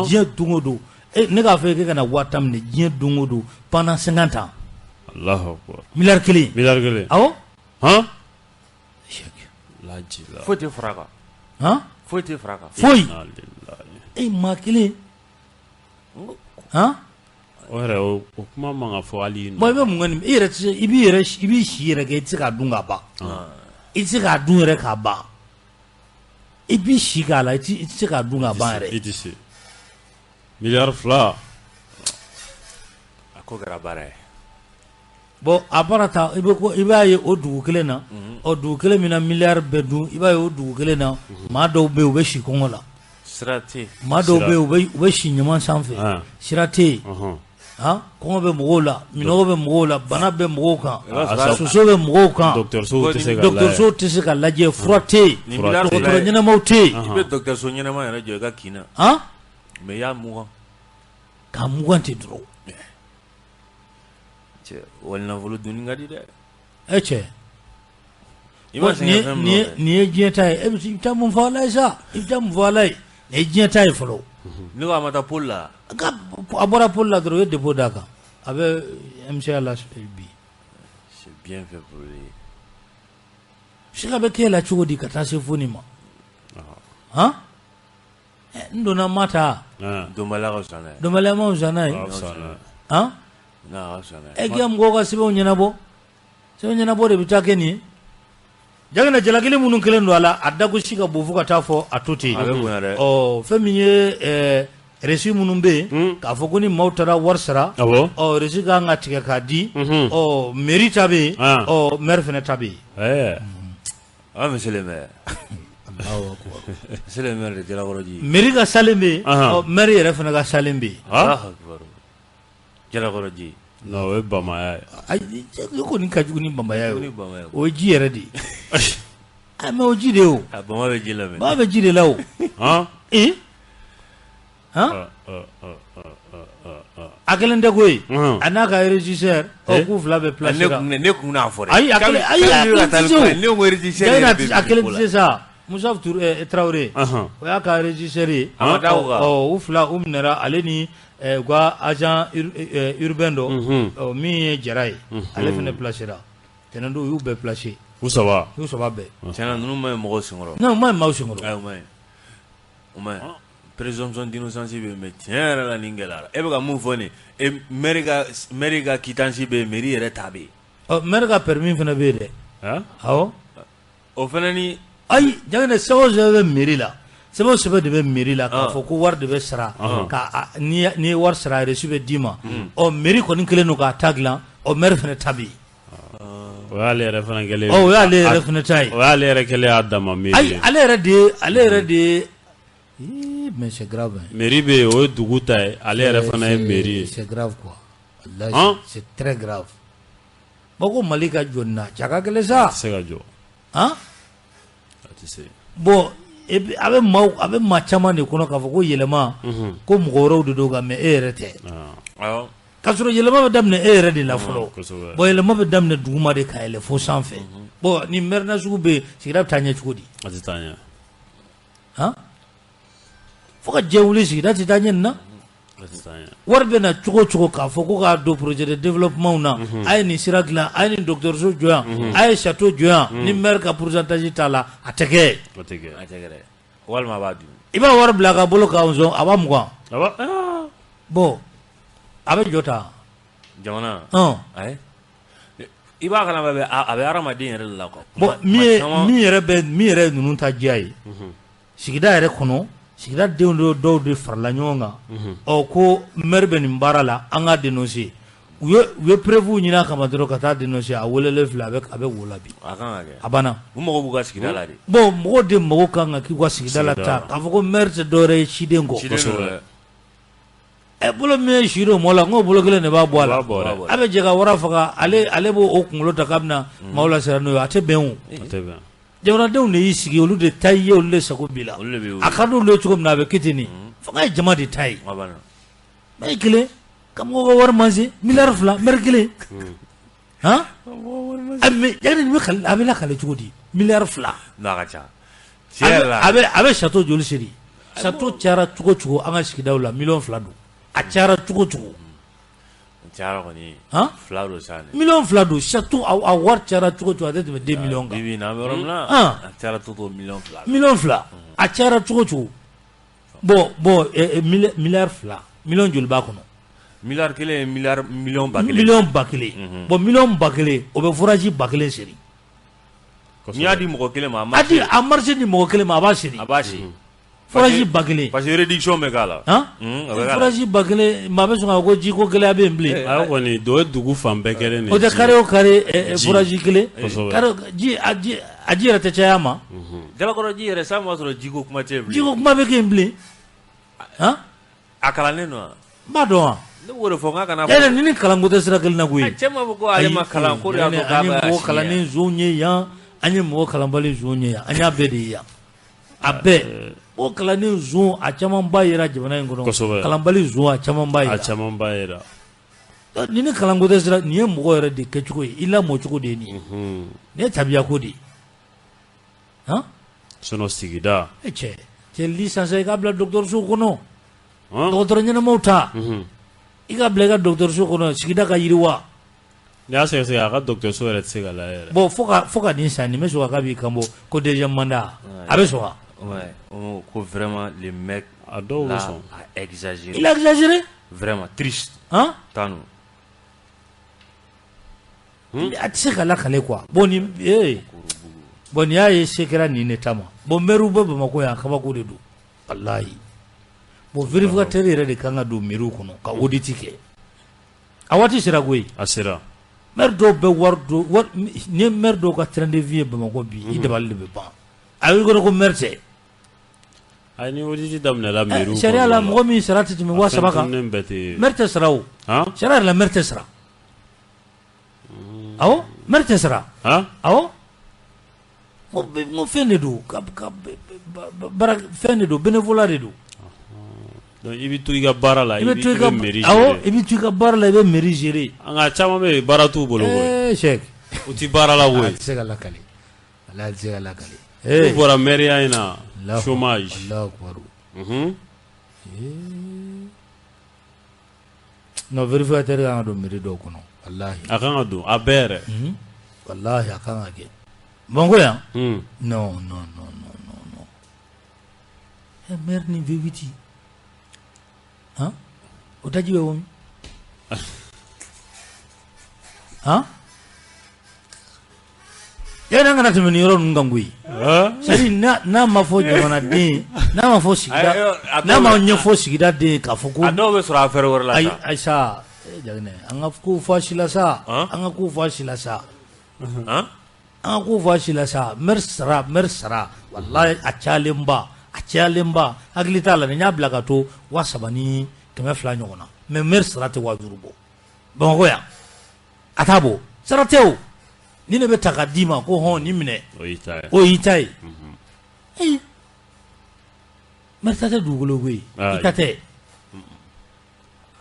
[SPEAKER 1] Diɲɛ don o don. Ne k'a fɔ e ka na 10 000 minɛ diɲɛ don o don pendant 50 ans.
[SPEAKER 2] Allahu akbar.
[SPEAKER 1] Miliyari 1.
[SPEAKER 2] Miliyari 1.
[SPEAKER 1] Awɔ.
[SPEAKER 2] Han?
[SPEAKER 3] Foyi tɛ fara a kan.
[SPEAKER 1] Han?
[SPEAKER 3] Foyi tɛ fara a kan.
[SPEAKER 1] Foyi. E maa kelen. Han?
[SPEAKER 2] O yɛrɛ o kuma man ka fɔ hali.
[SPEAKER 1] Bon, i bɛ mun kɛ nin, i yɛrɛ tɛ se, i b'i yɛrɛ, i b'i si yɛrɛ kɛ, i tɛ se k'a dun k'a ban. I tɛ se k'a dun yɛrɛ k'a ban. I b'i si k'a la, i tɛ se k'a dun k'a ban yɛrɛ.
[SPEAKER 2] I tɛ se. Miliyari 2.
[SPEAKER 3] A ko kɛra baara ye.
[SPEAKER 1] Bon, a baara ta, i bɛ ko, i b'a ye o dugu kelen na, ɔ, dugu kelen min na miliyari bɛɛ dun, i b'a ye o dugu kelen na, maa dɔw bɛ yen, u bɛ si kɔngɔ la.
[SPEAKER 3] Sira tɛ yen.
[SPEAKER 1] Maa dɔw bɛ yen, u bɛ si ɲaman sanfɛ. Sira tɛ yen. Han, kɔngɔ bɛ mɔgɔw la, minɔgɔ bɛ mɔgɔw la, bana bɛ mɔgɔw kan, soso bɛ mɔgɔw kan.
[SPEAKER 2] Dɔgɔtɔrɔsow
[SPEAKER 1] tɛ se ka lajɛ, fura tɛ yen, dɔgɔtɔrɔ ɲɛnamaw tɛ yen.
[SPEAKER 3] I bɛ dɔgɔtɔrɔso ɲɛnama yɛrɛ jɔ i ka kin na.
[SPEAKER 1] Han?
[SPEAKER 3] Mais i y'a mugan.
[SPEAKER 1] K'a mugan ten dɔrɔn.
[SPEAKER 3] Cɛ, wali nafolo dunni ka di dɛ.
[SPEAKER 1] E cɛ. Nin ye diɲɛ ta ye, e bɛ taa mun fɔ Ala ye sa, i bɛ taa mun fɔ Ala ye, nin ye diɲɛ ta ye fɔlɔ.
[SPEAKER 3] Ne ko a ma taa pôle la.
[SPEAKER 1] A bɔra pôle la dɔrɔn, u ye dépôt d'a kan. A bɛ MCA la bi.
[SPEAKER 3] C'est bien fait pour lui.
[SPEAKER 1] Siga bɛ k'e la cogo di ka taa se fo nin ma? Han, n donna ma ta.
[SPEAKER 3] Dɔnbaliya ka fisa n'a ye.
[SPEAKER 1] Dɔnbaliya ma fisa n'a ye. Han, e k'i ka mɔgɔw ka sɛbɛnw ɲɛnabɔ, sɛbɛn ɲɛnabɔ de bɛ taa kɛ nin ye. Jagina jalakili minnu kɛlen don a la, a dagosi ka bon fo ka taa fɔ a to ten. Ɔ, fɛn min ye reçu minnu bɛ yen k'a fɔ ko ni maaw taara wari sara, ɔ, reçu ka kan ka tigɛ k'a di, ɔ, mairie ta bɛ yen, ɔ, maire fana ta bɛ
[SPEAKER 3] yen. Monsieur le maire. Monsieur le maire de Jalakɔrɔji.
[SPEAKER 1] Mairie ka salen bɛ yen, ɔ, maire yɛrɛ fana ka salen bɛ yen.
[SPEAKER 3] Jalakɔrɔji.
[SPEAKER 2] Non, o ye bamaya ye.
[SPEAKER 1] Ayi, o kɔni ka jugu ni bamaya ye, o ye ji yɛrɛ de ye. Mais o ji de ye o.
[SPEAKER 3] Bama bɛ ji la mɛ.
[SPEAKER 1] Bama bɛ ji de la o. Ee, han, a kelen tɛ koyi, a n'a ka régisseur, ɔ, k'u fila bɛɛ placé la.
[SPEAKER 3] Ne kun n'a fɔ dɛ.
[SPEAKER 1] Ayi, a kelen, ayi, a kelen tɛ se o.
[SPEAKER 3] Ne ko régisseur yɛrɛ bɛ.
[SPEAKER 1] A kelen tɛ se sa. Musa Tarawele, o y'a ka régisseur ye. Ɔ, u fila u minɛra, ale ni u ka agent urbain dɔ min ye Jara ye, ale fana placé la. Tɛnɛn don, u y'u bɛɛ placé.
[SPEAKER 2] U saba.
[SPEAKER 1] U saba bɛɛ.
[SPEAKER 3] Tiɲɛna, ninnu ma ɲi mɔgɔw senkɔrɔ.
[SPEAKER 1] Non, u ma ɲi maaw senkɔrɔ.
[SPEAKER 3] Ayi, u ma ɲi. U ma ɲi. Présomption d'innocence bɛ yen, mais tiɲɛ yɛrɛ la nin gɛlɛyara. E bɛ ka mun fɔ nin ye, maire ka quittance bɛ yen, mairie yɛrɛ ta bɛ yen.
[SPEAKER 1] Ɔ, maire ka permis fana bɛ yen dɛ. Awɔ.
[SPEAKER 3] O fana ni.
[SPEAKER 1] Ayi, Jagine, sɛbɛn o sɛbɛn bɛ mairie la, sɛbɛn o sɛbɛn de bɛ mairie la k'a fɔ ko wari de bɛ sara, ka n'i ye wari sara, reçu bɛ d'i ma. Ɔ, mairie kɔni kɛlen don k'a ta dilan, ɔ, maire fana ta bɛ yen.
[SPEAKER 2] O y'ale yɛrɛ fana kɛlen.
[SPEAKER 1] Ɔ, o y'ale yɛrɛ fana ta ye.
[SPEAKER 2] O y'ale yɛrɛ kɛlen y'a dama mairie.
[SPEAKER 1] Ayi, ale yɛrɛ de ye, ale yɛrɛ de ye. Mais c'est grave.
[SPEAKER 2] Mairie bɛ yen, o ye dugu ta ye, ale yɛrɛ fana ye mairie ye.
[SPEAKER 1] C'est grave quoi. Wallahi, c'est très grave. Bon, ko Mali ka jɔ nin na, cɛ ka gɛlɛn sa.
[SPEAKER 2] A tɛ se ka jɔ.
[SPEAKER 1] Han?
[SPEAKER 2] A tɛ se.
[SPEAKER 1] Bon, a bɛ maaw, a bɛ maa caman de kɔnɔ k'a fɔ ko yɛlɛma, ko mɔgɔ wɛrɛw de don nka mais e yɛrɛ tɛ.
[SPEAKER 3] Awɔ.
[SPEAKER 1] K'a sɔrɔ yɛlɛma bɛ daminɛ e yɛrɛ de la fɔlɔ. Bon, yɛlɛma bɛ daminɛ duguma de ka yɛlɛ fo sanfɛ. Bon, ni maire nasugu bɛ yen, sigida bɛ taa ɲɛ cogo di?
[SPEAKER 2] A tɛ taa ɲɛ.
[SPEAKER 1] Han? Fo ka diɲɛ wuli, sigida tɛ taa ɲɛ nin na. Wari bɛ na cogo o cogo k'a fɔ ko k'a don projet de développement na, a ye nin sira dilan, a ye nin dɔgɔtɔrɔso jɔ yan, a ye château jɔ yan, ni maire ka pourcentage t'a la, a tɛ kɛ.
[SPEAKER 2] A tɛ kɛ.
[SPEAKER 3] A tɛ kɛ dɛ. Walima a b'a dun.
[SPEAKER 1] I b'a wari bila a ka bolo kan sɔn, a b'a mugan. Bon, a bɛ jɔ ta.
[SPEAKER 3] Jamana.
[SPEAKER 1] Ayi.
[SPEAKER 3] I b'a kalama a bɛ hadamaden yɛrɛ de la quoi.
[SPEAKER 1] Bon, min yɛrɛ bɛ min yɛrɛ ninnu ta diya ye. Sigida yɛrɛ kɔnɔ. Sigida denw dɔw de farala ɲɔgɔn kan, ɔ, ko maire bɛ nin baara la, an k'a dénoncer. U ye preuve ɲini a kama dɔrɔn ka taa dénoncer, a welelen filɛ, a bɛ wo la bi.
[SPEAKER 3] A kan ka kɛ.
[SPEAKER 1] A banna.
[SPEAKER 3] U mago b'u ka sigida la de.
[SPEAKER 1] Bon, mɔgɔw de mago kan ka k'u ka sigida la ta k'a fɔ ko maire tɛ dɔwɛrɛ ye ciden kɔ. Ɛ, bolo min ye si don mɔgɔ la, n k'o bolo kelen de b'a bɔ a la. A bɛ jɛ ka wara faga, ale b'o kunkolo ta k'a bɛna maaw lasiran n'o ye, a tɛ bɛn o.
[SPEAKER 2] A tɛ bɛn.
[SPEAKER 1] Jamanadenw de y'i sigi, olu de ta ye, olu de sago b'i la. A ka d'olu ye cogo min na, a bɛ kɛ ten de. Fanga ye jama de ta ye. Maire kelen ka mɔgɔw ka wari manse miliyari 2, maire kelen. Han? A bɛ lakale cogo di? Miliyari 2.
[SPEAKER 3] Non, a ka ca.
[SPEAKER 1] A bɛ château joli siri? Château cayara cogo cogo an ka sigidaw la, miliyɔn 2 don. A cayara cogo cogo.
[SPEAKER 3] Cayara kɔni. Fila don sa.
[SPEAKER 1] Miliyɔn 2 don château, a wari cayara cogo cogo, a tɛ tɛmɛ 2 miliyɔn kan.
[SPEAKER 3] Bi bi in na an bɛ yɔrɔ min na, a cayara cogo cogo miliyɔn 2.
[SPEAKER 1] Miliyɔn 2, a cayara cogo cogo. Bon, miliyari 2, miliyɔn joli b'a kɔnɔ?
[SPEAKER 3] Miliyari kelen ye miliyɔn 1000.
[SPEAKER 1] Miliyɔn 1000. Bon, miliyɔn 1000, o bɛ forage 1000 seri.
[SPEAKER 3] N'i y'a di mɔgɔ kelen ma,
[SPEAKER 1] a marché di mɔgɔ kelen ma, a b'a seri.
[SPEAKER 3] A b'a seri.
[SPEAKER 1] Forage 1000.
[SPEAKER 3] Parce que réduction bɛ k'a la.
[SPEAKER 1] Han? Forage 1000, maa bɛ sɔn k'a fɔ ko jiko gɛlɛya bɛ yen bilen.
[SPEAKER 2] A kɔni o ye dugu fan bɛɛ kɛlen de ye.
[SPEAKER 1] O tɛ carré o carré forage kelen. Carré ji a ji yɛrɛ tɛ caya a ma.
[SPEAKER 3] Jalakɔrɔ ji yɛrɛ san b'a sɔrɔ jiko kuma tɛ yen bilen.
[SPEAKER 1] Jiko kuma bɛ kɛ yen bilen. Han?
[SPEAKER 3] A kalannen don wa?
[SPEAKER 1] N b'a dɔn wa?
[SPEAKER 3] Ne b'o de fɔ n k'a kana.
[SPEAKER 1] E ni kalanko tɛ sira kelen na koyi.
[SPEAKER 3] Cɛ m'a fɔ ko ale ma kalan ko de y'a to k'a bɛ.
[SPEAKER 1] An ye mɔgɔ kalannen zon ye yan, an ye mɔgɔ kalanbali zon ye yan, an y'a bɛɛ de ye yan. A bɛɛ. O kalannen zon a camanba yera jamana in kɔnɔ.
[SPEAKER 2] Kosɛbɛ.
[SPEAKER 1] Kalanbali zon a camanba yera.
[SPEAKER 2] A camanba yera.
[SPEAKER 1] Ni ni kalanko tɛ sira, nin ye mɔgɔ yɛrɛ de kɛcogo ye, i lamɔcogo de ye nin ye. Nin ye tabiyako de ye. Han?
[SPEAKER 2] Sinon sigida.
[SPEAKER 1] E cɛ licence i k'a bila dɔgɔtɔrɔso kɔnɔ. Dɔgɔtɔrɔ ɲɛnamaw ta. I k'a bila i ka dɔgɔtɔrɔso kɔnɔ, sigida ka yiriwa.
[SPEAKER 2] N'i y'a sɛgɛsɛgɛ a ka dɔgɔtɔrɔso yɛrɛ tɛ se ka lajɛ yɛrɛ.
[SPEAKER 1] Bon, fo ka nin san nin bɛ sɔn k'a b'i kan bɔ ko deuxième mandat a bɛ sɔn wa?
[SPEAKER 3] Ouais, ko vraiment le mec
[SPEAKER 2] a dɔw bɛ sɔn.
[SPEAKER 3] A exagéré.
[SPEAKER 1] Il a exagéré.
[SPEAKER 3] Vraiment triste.
[SPEAKER 1] Hein?
[SPEAKER 3] Tanu.
[SPEAKER 1] A tɛ se ka lakale quoi. Bon, ni bon, n'i y'a ye se kɛra nin de ta ma. Bon, maire bɛ Bamakɔ yan, kabako de don. Walahi. Bon, vérificateur yɛrɛ de kan ka don mairie kɔnɔ ka audit kɛ. A waati sera koyi.
[SPEAKER 2] A sera.
[SPEAKER 1] Maire dɔw bɛ wari don wari ni ye maire dɔw ka train de vie ye Bamakɔ bi, i dabali de bɛ ban. A y'i kɔnɔ ko maire tɛ.
[SPEAKER 2] Ayi, ni audit daminɛna mairie
[SPEAKER 1] sariya la, mɔgɔ min sara tɛ tɛmɛ 3000 kan.
[SPEAKER 2] Bɛɛ tɛ.
[SPEAKER 1] Maire tɛ sara o. Sariya yɛrɛ la, maire tɛ sara. Awɔ, maire tɛ sara. Awɔ. N ko fɛn de don ka baara fɛn de don, bénévolat de don.
[SPEAKER 2] Donc i bɛ to i ka baara la.
[SPEAKER 1] I bɛ to i ka
[SPEAKER 2] mairie
[SPEAKER 1] awɔ, i bɛ to i ka baara la, i bɛ mairie gérer.
[SPEAKER 2] An ka caman bɛ yen, baara t'u bolo koyi.
[SPEAKER 1] Ee Cheikh.
[SPEAKER 2] U ti baara la koyi.
[SPEAKER 1] A tɛ se ka lakale. Walahi, a tɛ se ka lakale.
[SPEAKER 2] N'u bɔra mairie in na, chômage.
[SPEAKER 1] Alahu akibaru. Non, vérificateur kan ka don mairie dɔw kɔnɔ. Walahi.
[SPEAKER 2] A kan ka don a bɛɛ yɛrɛ.
[SPEAKER 1] Walahi, a kan ka kɛ. Bamakɔ yan. Non, non, non, non, non, non. Maire ni V8. Han? O daji bɛ bɔ min? Han? Yani an kana tɛmɛ nin yɔrɔ ninnu kan koyi. C'est à dire n'a ma fɔ jamanaden, n'a ma fɔ sigida, n'a ma ɲɛfɔ sigida den ye k'a fɔ ko.
[SPEAKER 3] A dɔw bɛ sɔrɔ affaire wɛrɛ la sa.
[SPEAKER 1] Ayi, ayi sa, Jaginɛ, an ka kow fɔ a si la sa. An ka kow fɔ a si la sa. An ka kow fɔ a si la sa. Maire sara, maire sara, walahi, a cayalenba, a cayalenba, hakili t'a la dɛ, n y'a bila ka to 3200 ɲɔgɔn na. Mais maire sara tɛ 5000 bɔ. Bamakɔ yan, a t'a bɔ. Sara tɛ o. Ni ne bɛ ta ka d'i ma ko hɔn nin minɛ.
[SPEAKER 2] O y'i ta ye.
[SPEAKER 1] O y'i ta ye. Ayi. Maire ta tɛ dugukolo koyi. I ta tɛ.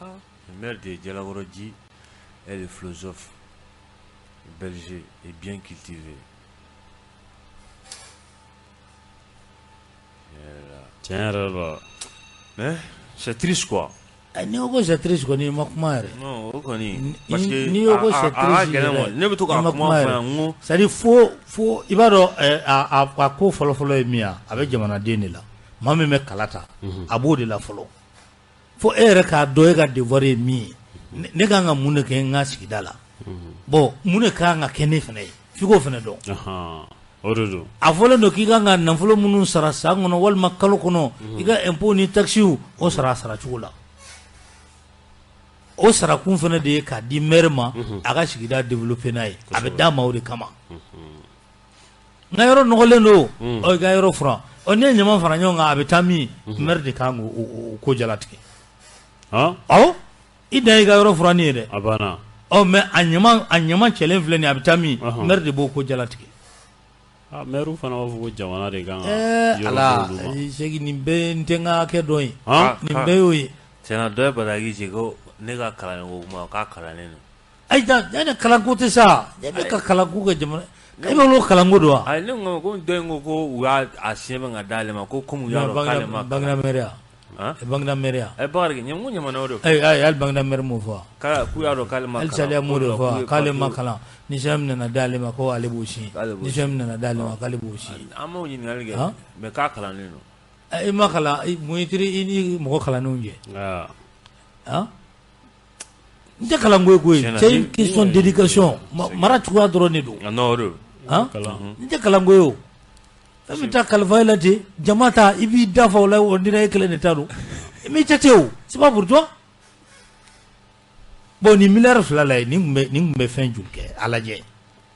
[SPEAKER 3] Le maire de Djalakɔrɔji est le philosophe belge et bien cultivé.
[SPEAKER 2] Tiɲɛ yɛrɛ la.
[SPEAKER 3] Mais c'est triste quoi.
[SPEAKER 1] N'i ko c'est triste kɔni, i ma kuma yɛrɛ.
[SPEAKER 3] Non, o kɔni parce que
[SPEAKER 1] n'i ko c'est triste
[SPEAKER 3] yɛrɛ, ne bɛ to k'a kuma fɔ yan n ko.
[SPEAKER 1] C'est à dire fo i b'a dɔn, a ko fɔlɔ-fɔlɔ ye min ye, a bɛ jamanaden de la. Maa min bɛ kala ta, a b'o de la fɔlɔ. Fo e yɛrɛ k'a dɔn e ka devoir ye min ye. Ne kan ka mun de kɛ n ka sigida la? Bon, mun de kan ka kɛ ne fana ye? F'i k'o fana dɔn.
[SPEAKER 2] O de don.
[SPEAKER 1] A fɔlen don k'i kan ka nafolo minnu sara san kɔnɔ walima kalo kɔnɔ, i ka impôt ni taxes o sara a sara cogo la. O sarakun fana de ye k'a di maire ma, a ka sigida développer n'a ye. A bɛ d'a ma o de kama. N ka yɔrɔ nɔgɔlen don, ɔ i ka yɔrɔ furan. Ɔ n'i ye ɲama fara ɲɔgɔn kan, a bɛ taa min? Maire de kan k'o ko jalatigɛ. Awɔ, i dan y'i ka yɔrɔ furanni ye dɛ.
[SPEAKER 2] A banna.
[SPEAKER 1] Ɔ mais a ɲama cɛlen filɛ nin ye, a bɛ taa min? Maire de b'o ko jalatigɛ.
[SPEAKER 2] Ah, maire fana b'a fɔ ko jamana de kan ka.
[SPEAKER 1] Ala, Seki, nin bɛɛ n tɛ n ka hakɛ dɔn ye. Nin bɛɛ y'o ye.
[SPEAKER 3] Tiɲɛna, dɔ ye bataki ci ko ne ka kalanko kuma k'a kalannen don.
[SPEAKER 1] Ayi, da kalanko tɛ sa. E bɛ ka kalanko kɛ jamana. E bɛ wolo kalanko don wa?
[SPEAKER 3] Ayi, ne ko ko dɔ in ko u y'a sɛbɛn ka d'ale ma ko komi u y'a dɔn k'ale ma.
[SPEAKER 1] Baginda maire ya. Baginda maire ya.
[SPEAKER 3] Bakari ɲɛ ko ɲamana o de.
[SPEAKER 1] Ayi, ayi, hali Baginda maire m'o fɔ.
[SPEAKER 3] K'u y'a dɔn k'ale ma kalan.
[SPEAKER 1] Hali Saliya m'o de fɔ, k'ale ma kalan. Ni sɛbɛn min nana d'ale ma ko ale b'o signé. Ni sɛbɛn min nana d'ale ma k'ale b'o signé.
[SPEAKER 3] An m'o ɲininkali kɛ. Mais k'a kalannen don.
[SPEAKER 1] I ma kalan, mun y'i i ni mɔgɔ kalannenw jɛ? N tɛ kalanko ye koyi. C'est une question d'éducation. Mara cogoya dɔrɔn de don.
[SPEAKER 3] Non, o don.
[SPEAKER 1] N tɛ kalanko ye o. Fɛn min ta kalifa e la ten, jama ta, i b'i da fa o la, o dira e kelen de ta don. Mais i tɛ o. C'est pas pour toi. Bon, nin 2 milliards la ye, nin tun bɛ fɛn joli kɛ? A lajɛ.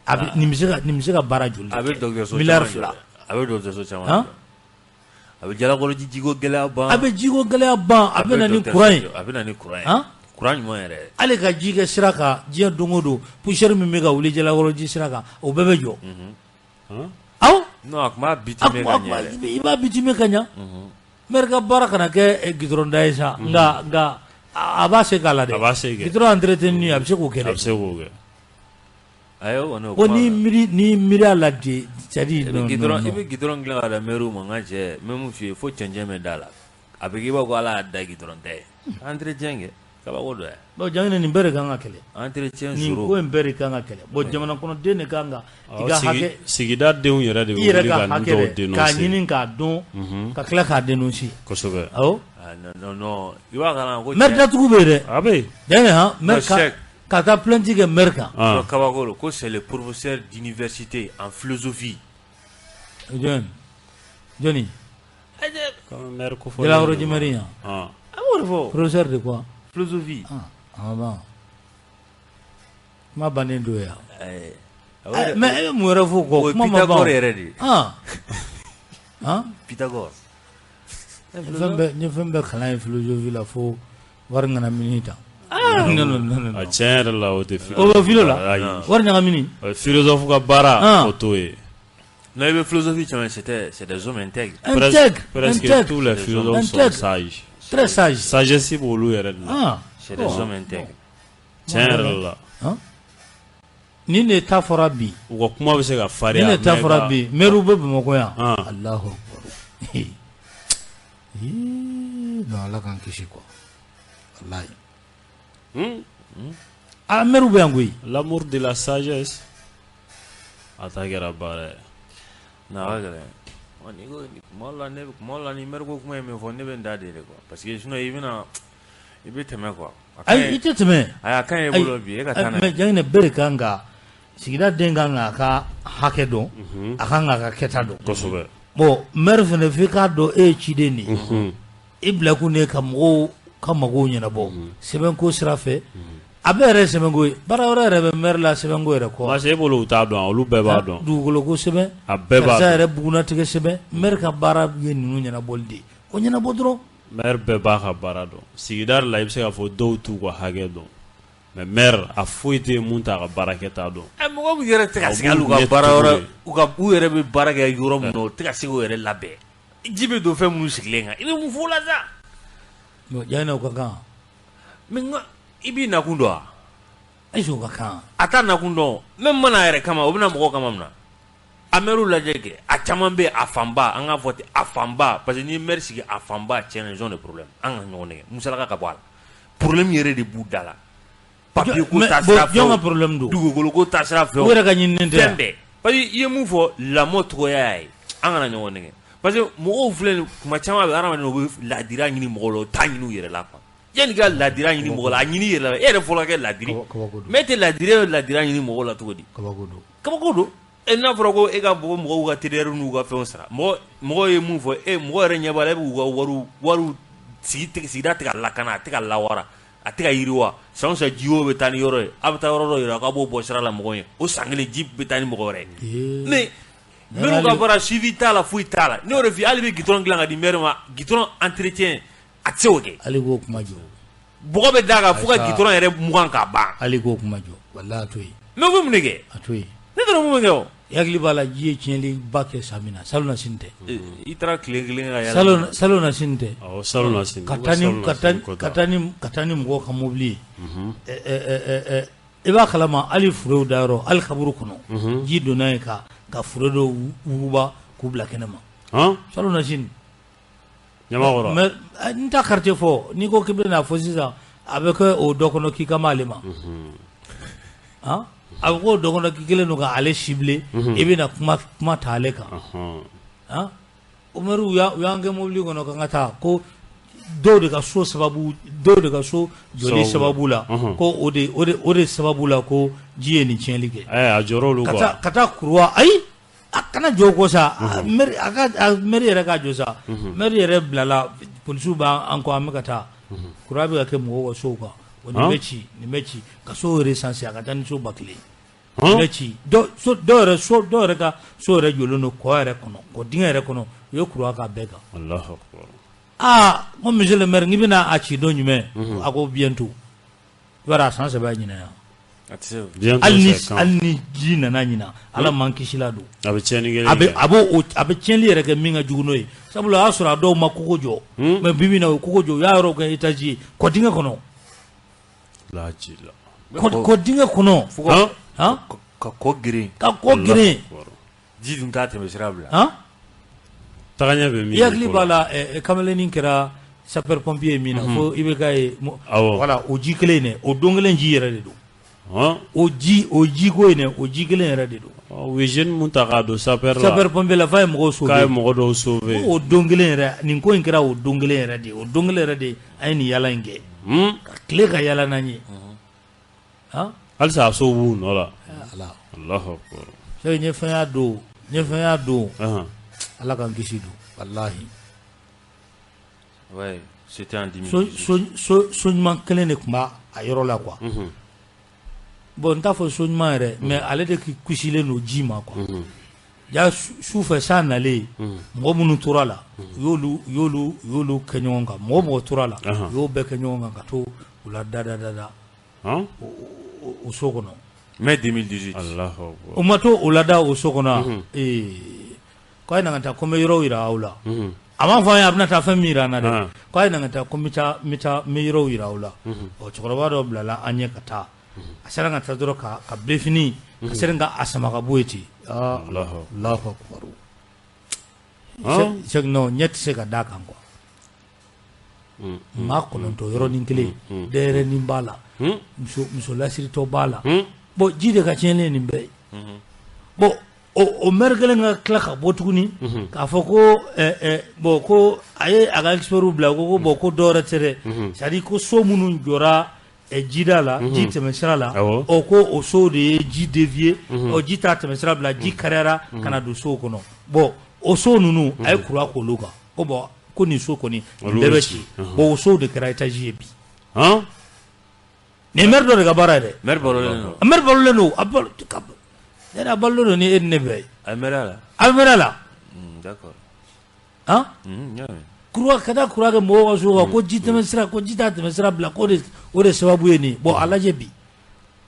[SPEAKER 1] A bɛ nin bɛ se ka baara joli
[SPEAKER 3] kɛ? A bɛ dɔgɔtɔrɔso
[SPEAKER 1] 2 milliards.
[SPEAKER 3] A bɛ dɔgɔtɔrɔso caman. A bɛ Jalakɔrɔji jiko gɛlɛya ban.
[SPEAKER 1] A bɛ jiko gɛlɛya ban, a bɛ na ni courant ye.
[SPEAKER 3] A bɛ na ni courant ye. Courant ɲuman yɛrɛ.
[SPEAKER 1] Hali ka ji kɛ sira kan diɲɛ don o don, poussière min bɛ ka wuli Jalakɔrɔji sira kan, o bɛɛ bɛ jɔ. Awɔ.
[SPEAKER 3] Non, a tun b'a bitumer ka ɲɛ.
[SPEAKER 1] I b'a bitumer ka ɲɛ. Maire ka baara kana kɛ goudron da ye sa, nka a b'a se k'a la dɛ.
[SPEAKER 2] A b'a se kɛ.
[SPEAKER 1] Goudron entretenu a bɛ se k'o kɛ dɛ.
[SPEAKER 2] A bɛ se k'o kɛ.
[SPEAKER 3] Ayi, o kɔni o
[SPEAKER 1] Ko n'i miiri a la de, c'est à dire non, non.
[SPEAKER 3] I bɛ goudron dilan ka da maire ma, n ka cɛ, n bɛ mun f'i ye, fo cɛncɛn bɛ da la. A bɛ k'i b'a fɔ ko Ala y'a da goudron tɛ ye. Entretien kɛ. Kabako don.
[SPEAKER 1] Bon, Janginɛ, nin bɛɛ de kan ka kɛlɛ.
[SPEAKER 3] Entretien
[SPEAKER 1] Nin
[SPEAKER 3] zéro.
[SPEAKER 1] ko in bɛɛ de kan ka kɛlɛ. Bon, jamana kɔnɔden de kan ka i ka hakɛ,
[SPEAKER 2] Sigida denw yɛrɛ de bɛ
[SPEAKER 1] i yɛrɛ
[SPEAKER 2] wuli
[SPEAKER 1] ka
[SPEAKER 2] ka nin
[SPEAKER 1] hakɛ
[SPEAKER 2] dɔw
[SPEAKER 1] dɛ, k'a
[SPEAKER 2] dénoncer.
[SPEAKER 1] ɲini k'a dɔn, ka tila k'a dénoncer.
[SPEAKER 2] Kosɛbɛ.
[SPEAKER 1] Awɔ.
[SPEAKER 3] Ah, non, non, non, i b'a kalama ko
[SPEAKER 1] Maire datugu bɛ yen dɛ.
[SPEAKER 2] A bɛ yen.
[SPEAKER 1] Janginɛ, han, maire
[SPEAKER 3] Non,
[SPEAKER 1] ka
[SPEAKER 3] Cheikh.
[SPEAKER 1] ka taa plainte kɛ maire kan.
[SPEAKER 2] Ah.
[SPEAKER 3] Non, kabako don, ko c'est le professeur d'université en philosophie.
[SPEAKER 1] Jɔn jɔnni?
[SPEAKER 2] Comme maire ko fɔ.
[SPEAKER 1] Jalakɔrɔ Jimɛri yan.
[SPEAKER 2] Ah.
[SPEAKER 3] A b'o de fɔ.
[SPEAKER 1] Professeur de quoi?
[SPEAKER 3] Philosophie.
[SPEAKER 1] Ah, a ma ban. Kuma bannen don yan.
[SPEAKER 3] Eh,
[SPEAKER 1] Mais e bɛ mun wɛrɛ fɔ o kɔ?
[SPEAKER 3] O ye
[SPEAKER 1] Kuma ma ban.
[SPEAKER 3] Pythagore yɛrɛ de ye.
[SPEAKER 1] Ah. Han?
[SPEAKER 3] Pythagore.
[SPEAKER 1] N ye fɛn bɛɛ kalan ye philosophie la fo wari ɲɛnamini ta. Non, non, non, non.
[SPEAKER 2] A tiɲɛ yɛrɛ la, o tɛ
[SPEAKER 1] O bɛ philo la.
[SPEAKER 2] Ayi.
[SPEAKER 1] Wari ɲagamini.
[SPEAKER 2] Philosophe ka baara
[SPEAKER 1] Ah.
[SPEAKER 2] o t'o ye.
[SPEAKER 3] Non, i bɛ philosophie caman, c'est des hommes intègres.
[SPEAKER 1] Intègre,
[SPEAKER 2] Presque
[SPEAKER 1] intègre.
[SPEAKER 2] tous les philosophes sont
[SPEAKER 1] Intègre.
[SPEAKER 2] sages.
[SPEAKER 1] Très sage.
[SPEAKER 2] Sagesse b'olu yɛrɛ de la.
[SPEAKER 1] Ah.
[SPEAKER 3] C'est des hommes intègres.
[SPEAKER 2] Tiɲɛ yɛrɛ la.
[SPEAKER 1] Han? Nin de ta fɔra bi.
[SPEAKER 2] U ka kuma bɛ se ka
[SPEAKER 1] Nin
[SPEAKER 2] farinya.
[SPEAKER 1] de ta fɔra bi. Maire bɛ Bamakɔ yan.
[SPEAKER 2] Ah.
[SPEAKER 1] Alahu akbar. Ii, non, Ala k'an kisi quoi. Walahi. Ah, maire bɛ yan koyi.
[SPEAKER 2] L'amour de la sagesse. A ta kɛra baara ye.
[SPEAKER 3] Non, a ka gɛlɛn. Ɔ, n'i ko kuma dɔ la, ne kuma dɔ la, ni maire ko kuma ye min fɔ, ne bɛ n da de quoi, parce que sinon i bɛna i bɛ tɛmɛ quoi. A ka
[SPEAKER 1] Ayi,
[SPEAKER 3] ɲi.
[SPEAKER 1] i tɛ tɛmɛ.
[SPEAKER 3] Ayi, a ka ɲi e bolo bi, e ka taa n'a ye.
[SPEAKER 1] Mais Janginɛ, bɛɛ de kan ka sigida den kan k'a ka hakɛ dɔn, a kan k'a ka kɛta dɔn.
[SPEAKER 2] Kosɛbɛ.
[SPEAKER 1] Bon, maire fana, f'i k'a dɔn e ye ciden de ye. I bila kun de ye ka mɔgɔw ka magow ɲɛnabɔ sɛbɛnko sira fɛ. A bɛɛ yɛrɛ ye sɛbɛnko ye. Baara wɛrɛ yɛrɛ bɛ maire la sɛbɛnko yɛrɛ kɔ.
[SPEAKER 2] Parce que e bolo u t'a dɔn, olu bɛɛ b'a dɔn.
[SPEAKER 1] Dugukolo ko sɛbɛn.
[SPEAKER 2] A bɛɛ b'a
[SPEAKER 1] Karisa
[SPEAKER 2] dɔn.
[SPEAKER 1] yɛrɛ bugunatigɛ sɛbɛn. Maire ka baara ye ninnu ɲɛnabɔli de ye. O ɲɛnabɔ dɔrɔn.
[SPEAKER 2] Maire bɛɛ b'a ka baara dɔn. Sigida la, i bɛ se k'a fɔ dɔw t'u ka hakɛ dɔn. Mais maire, a foyi tɛ yen mun t'a ka baarakɛta dɔn.
[SPEAKER 3] Ɛ, mɔgɔ min yɛrɛ tɛ ka
[SPEAKER 2] A
[SPEAKER 3] se hali u
[SPEAKER 2] b'u
[SPEAKER 3] ka
[SPEAKER 2] ɲɛ
[SPEAKER 3] baara
[SPEAKER 2] tugu
[SPEAKER 3] yɔrɔ
[SPEAKER 2] de.
[SPEAKER 3] u ka u yɛrɛ bɛ baara kɛ yɔrɔ min na, u tɛ ka se k'o yɛrɛ labɛn. Ji bɛ don fɛn minnu sigilen kan, i bɛ mun f'o la sa?
[SPEAKER 1] Bon, Janginɛ, o ka kan.
[SPEAKER 3] Mais n ka i b'i nakun dɔn wa?
[SPEAKER 1] Est-ce que o ka kan?
[SPEAKER 3] A t'a nakun dɔn. Même mana yɛrɛ kama, o bɛna mɔgɔw kama mun na? A maire lajɛ kɛ, a caman bɛ yen, a fanba, an k'a fɔ ten, a fanba, parce que n'i ye maire sigi, a fanba, tiɲɛ na, ils ont des problèmes. An ka ɲɔgɔn nɛgɛ musalaka ka bɔ a la. Problème yɛrɛ de b'u da la. Papier ko
[SPEAKER 1] Mais
[SPEAKER 3] ta
[SPEAKER 1] bon,
[SPEAKER 3] sira fɛ
[SPEAKER 1] jɔn
[SPEAKER 3] o,
[SPEAKER 1] ka problème don?
[SPEAKER 3] Dugukolo ko ta sira fɛ o.
[SPEAKER 1] U yɛrɛ ka ɲininen tɛ
[SPEAKER 3] Fɛn
[SPEAKER 1] yan.
[SPEAKER 3] bɛɛ. Parce que i ye mun fɔ, lamɔ cogoya y'a ye. An kana ɲɔgɔn nɛgɛ. Parce que mɔgɔw filɛ nin, kuma caman bɛ hadamaden, u bɛ ladiriya ɲini mɔgɔw la, u t'a ɲini u yɛrɛ la quoi. Yanni ka ladiriya ɲini mɔgɔ la, a ɲini i yɛrɛ la, e yɛrɛ fɔlɔ ka kɛ ladiri.
[SPEAKER 1] Kabako don.
[SPEAKER 3] Mais e tɛ ladiri, e bɛ ladiriya ɲini mɔgɔw la cogo di?
[SPEAKER 1] Kabako don.
[SPEAKER 3] Kabako don. E n'a fɔra ko e ka bɔ mɔgɔw ka TDR n'u ka fɛnw sara. Mɔgɔ ye mun fɔ, e mɔgɔ yɛrɛ ɲɛ b'a la, e b'u ka wariw sigi sigida tɛ ka lakana, a tɛ ka lawara, a tɛ ka yiriwa. San o san jiwo bɛ taa ni yɔrɔ ye, a bɛ taa yɔrɔ dɔ yira k'a b'o bɔ sira la mɔgɔw ye. O san kelen ji bɛ taa ni mɔgɔ wɛrɛ ye. Mais maire ka baara suivi t'a la, foyi t'a la. Ne y'o de f'i ye, hali bɛ goudron dilan ka di maire ma, goudron entretien a tɛ se k'o kɛ.
[SPEAKER 1] Hali k'o kuma jɔ.
[SPEAKER 3] Bɔgɔ bɛ d'a kan fo ka
[SPEAKER 1] Ayisa.
[SPEAKER 3] goudron yɛrɛ mugan k'a ban.
[SPEAKER 1] Hali k'o kuma jɔ. Walahi, a to yen.
[SPEAKER 3] Mais u bɛ mun de kɛ?
[SPEAKER 1] A to yen.
[SPEAKER 3] Ne taara mun bɛ kɛ o?
[SPEAKER 1] I hakili b'a la, ji ye tiɲɛliba kɛ san min na, salon na sini tɛ.
[SPEAKER 3] I taara tile kelen ka yala.
[SPEAKER 1] Salon na sini tɛ.
[SPEAKER 2] Awɔ, salon na sini.
[SPEAKER 1] Ka taa ni ka taa ka taa ni ka taa ni mɔgɔw ka mobili ye. Ɛ ɛ ɛ ɛ i b'a kalama, hali furew dayɔrɔ, hali kaburu kɔnɔ, ji donna yen ka fure dɔw wuguba k'u bila kɛnɛ ma.
[SPEAKER 2] Han?
[SPEAKER 1] Salon na sini.
[SPEAKER 2] Ɲamakɔrɔ.
[SPEAKER 1] Mais n ta quartier fɔ, n'i ko k'i bɛna fɔ sisan, a bɛ kɛ o dɔ kɔnɔ k'i ka m'ale ma. Han? A bɛ k'o dɔ kɔnɔ k'i kɛlen don ka ale cibler, i bɛna kuma ta ale kan. Han? Umaru, u y'an kɛ mobili kɔnɔ k'an ka taa ko dɔw de ka so sababu, dɔw de ka so jɔli sababu la, ko o de sababu la ko ji ye nin tiɲɛli kɛ.
[SPEAKER 2] Ɛ, a jɔrɔ olu
[SPEAKER 1] Ka
[SPEAKER 2] quoi.
[SPEAKER 1] taa ka taa kuruwa, ayi, a kana jɔ o kɔ sa, maire a ka a maire yɛrɛ ka jɔ sa. Maire yɛrɛ bilala, polisiw b'an kɔ, an bɛ ka taa. Kuruwa bɛ ka kɛ mɔgɔw ka sow kan. O nin bɛ ci, nin bɛ ci, ka so recenser, a ka taa ni so 1000 ye. Nin bɛ ci, dɔw so dɔw yɛrɛ so dɔw yɛrɛ ka so yɛrɛ jɔlen don kɔ yɛrɛ kɔnɔ, kɔ dingɛ yɛrɛ kɔnɔ, u ye kuruwa k'a bɛɛ kan.
[SPEAKER 2] Allahu akbar.
[SPEAKER 1] Aa, n ko monsieur le maire, n k'i bɛna a ci don jumɛn? A ko bientôt. I b'a dɔn a san 3 ɲinan yan.
[SPEAKER 3] A tɛ se o.
[SPEAKER 2] Bientôt,
[SPEAKER 1] Hali ni
[SPEAKER 2] c'est quand?
[SPEAKER 1] hali ni ji nana ɲinan, Ala m'an kisi la don.
[SPEAKER 2] A bɛ tiɲɛni kelen
[SPEAKER 1] A bɛ
[SPEAKER 2] kɛ.
[SPEAKER 1] a b'o a bɛ tiɲɛli yɛrɛ kɛ min ka jugu n'o ye. Sabula o y'a sɔrɔ a dɔw ma kogo jɔ. Mais bi bi in na, u ye kogo jɔ, u y'a yɔrɔw kɛ étage ye kɔ dingɛ kɔnɔ.
[SPEAKER 2] Lajila.
[SPEAKER 1] Kɔ dingɛ kɔnɔ.
[SPEAKER 3] Fo ka
[SPEAKER 2] Han?
[SPEAKER 1] Han?
[SPEAKER 3] ka kɔ geren.
[SPEAKER 1] Ka kɔ geren.
[SPEAKER 3] Ji dun t'a tɛmɛ sira bila.
[SPEAKER 1] Han?
[SPEAKER 2] Tagaɲɛ bɛ min?
[SPEAKER 1] I hakili b'a la, kamalennin kɛra sapeur pompier min na fo IBK ye, voilà, o ji kelen in dɛ, o don kelen ji yɛrɛ de don. O ji, o ji ko in dɛ, o ji kelen yɛrɛ de don.
[SPEAKER 2] U ye jeune mun ta k'a don sapeur la,
[SPEAKER 1] sapeur pompier la, f'a ye mɔgɔw sauver,
[SPEAKER 2] k'a ye mɔgɔ dɔw sauver.
[SPEAKER 1] O don kelen yɛrɛ, nin ko in kɛra o don kelen yɛrɛ de ye, o don kelen yɛrɛ de an ye nin yala in kɛ, ka tile ka yala n'an ye.
[SPEAKER 2] Halisa a sow b'u nɔ la.
[SPEAKER 1] Ala.
[SPEAKER 2] Allahu akbar.
[SPEAKER 1] Sɛki, n ye fɛn y'a don, n ye fɛn y'a don, Ala k'an kisi don, walahi.
[SPEAKER 3] Ouais, c'était en 2018.
[SPEAKER 1] So ɲuman kelen de tun b'a a yɔrɔ la quoi. Bon, n t'a fɔ so ɲuman yɛrɛ, mais ale de kisilen don ji ma quoi. Ja su fɛ san nalen, mɔgɔ minnu tora la, u y'olu kɛ ɲɔgɔn kan, mɔgɔ mɔgɔ tora la, u y'o bɛɛ kɛ ɲɔgɔn kan ka to u la da da da da o so kɔnɔ.
[SPEAKER 3] Mai 2018.
[SPEAKER 2] Allahu akbar.
[SPEAKER 1] O ma to o la da o so kɔnɔ, ee, ko a ye na ka taa, ko n bɛ yɔrɔw yira aw la. A m'a fɔ an ye a bɛna taa fɛn min yira an na dɛ, ko a ye na ka taa, ko n bɛ taa, n bɛ taa, n bɛ yɔrɔw yira aw la. Ɔ, cɛkɔrɔba dɔ bilala an ɲɛ ka taa, a sera ka taa dɔrɔn ka birifini ka sera ka a sama ka bɔ yen ten.
[SPEAKER 2] Allahu
[SPEAKER 1] Allahu akbar. Sɛki, non, ɲɛ tɛ se ka d'a kan quoi. Maa 9 yɔrɔnin kelen, denyɛrɛnin b'a la, muso lasiritɔ b'a la. Bon, ji de ka tiɲɛnen nin bɛɛ ye. Bon, o maire kelen ka tila ka bɔ tuguni k'a fɔ ko bon, ko a ye a ka expert bila, ko bon, ko dɔwɛrɛ tɛ dɛ, c'est à dire ko so minnu jɔra jida la, ji tɛmɛsira la, ɔ, ko o sow de ye ji dévier, ɔ, ji t'a tɛmɛsira bila, ji kariyara ka na don sow kɔnɔ. Bon, o so ninnu, a ye courant k'olu kan, ko bon, ko nin so kɔni bɛɛ bɛ ci. Bon, o sow de kɛra étage ye bi. Nin maire dɔ de ka baara ye dɛ.
[SPEAKER 3] Maire balolen don.
[SPEAKER 1] Maire balolen don, a balo yɛrɛ, a balolen don ni e ni ne bɛɛ ye.
[SPEAKER 3] A ye maire la.
[SPEAKER 1] A bɛ maire la.
[SPEAKER 3] D'accord.
[SPEAKER 1] Han.
[SPEAKER 3] N y'a mɛn.
[SPEAKER 1] Courant ka taa courant kɛ mɔgɔw ka so kan, ko ji tɛmɛsira, ko ji t'a tɛmɛsira bila, ko de o de sababu ye nin ye. Bon, a lajɛ bi,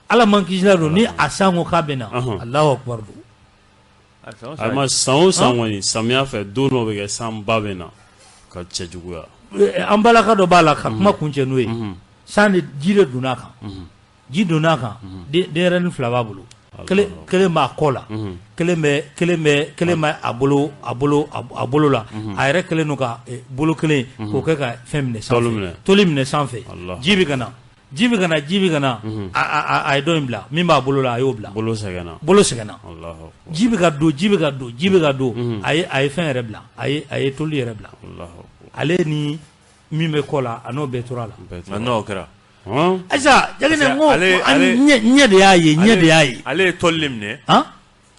[SPEAKER 1] Ala man kisila don ni a san ko k'a bɛ na, Alahu akubar don.
[SPEAKER 2] A ma san o san kɔni, samiya fɛ don dɔ bɛ kɛ, sanba bɛ na ka cɛjuguya.
[SPEAKER 1] An balaka dɔ b'a la ka kuma kuncɛ n'o ye, san de ji de donna a kan, ji donna a kan, denyɛrɛnin 2 b'a bolo, kelen kelen b'a kɔ la, kelen bɛ a bolo la, a yɛrɛ kelen don ka bolo kelen k'o kɛ ka fɛn minɛ sanfɛ, toli minɛ sanfɛ. Ji bɛ ka na, ji bɛ ka na, ji bɛ ka na, a ye dɔ in bila, min b'a bolo la, a y'o bila.
[SPEAKER 2] Bolo sɛgɛnna.
[SPEAKER 1] Bolo sɛgɛnna. Ji bɛ ka don, ji bɛ ka don, ji bɛ ka don, a ye fɛn yɛrɛ bila, a ye toli yɛrɛ bila. Ale ni min bɛ kɔ la, a n'o bɛɛ tora la.
[SPEAKER 3] N'o kɛra.
[SPEAKER 1] Ayisa, Jaginɛ, n ko ɲɛ de y'a ye, ɲɛ de y'a ye.
[SPEAKER 3] Ale ye tɔli de minɛ.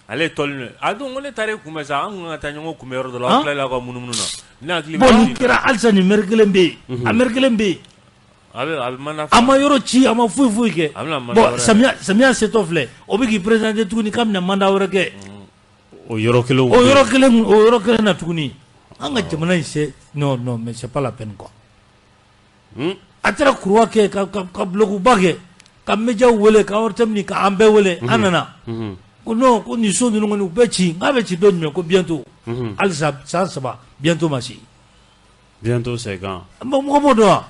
[SPEAKER 3] Ale ye tɔli minɛ. A don ko ne taara e kunbɛn sa, an kun ka taa ɲɔgɔn kunbɛn yɔrɔ dɔ la, aw tilala aw ka munumunu na. Ne hakili.
[SPEAKER 1] Bon, nin kɛra halisa, nin maire kelen bɛ yen, a maire kelen bɛ yen.
[SPEAKER 3] A bɛ mana.
[SPEAKER 1] A ma yɔrɔ ci, a ma foyi foyi kɛ.
[SPEAKER 3] A bɛna mandat
[SPEAKER 1] Bon,
[SPEAKER 3] wɛrɛ.
[SPEAKER 1] Samiya setɔ filɛ, o bɛ k'i présenter tuguni k'a bɛna mandat wɛrɛ kɛ.
[SPEAKER 2] O yɔrɔ kelen.
[SPEAKER 1] O yɔrɔ kelen, o yɔrɔ kelen na tuguni. An ka jamana in, c'est non, non, mais c'est pas la peine quoi. A taara courant kɛ ka bloc ba kɛ, ka médiaw wele, ka ORTM ka an bɛɛ wele, an nana. Ko non, ko nin so ninnu kɔni, u bɛ ci, n k'a bɛ ci don jumɛn? Ko bientôt. Halisa san 3, bientôt ma se.
[SPEAKER 2] Bientôt c'est quand?
[SPEAKER 1] Mɔgɔ b'o dɔn wa?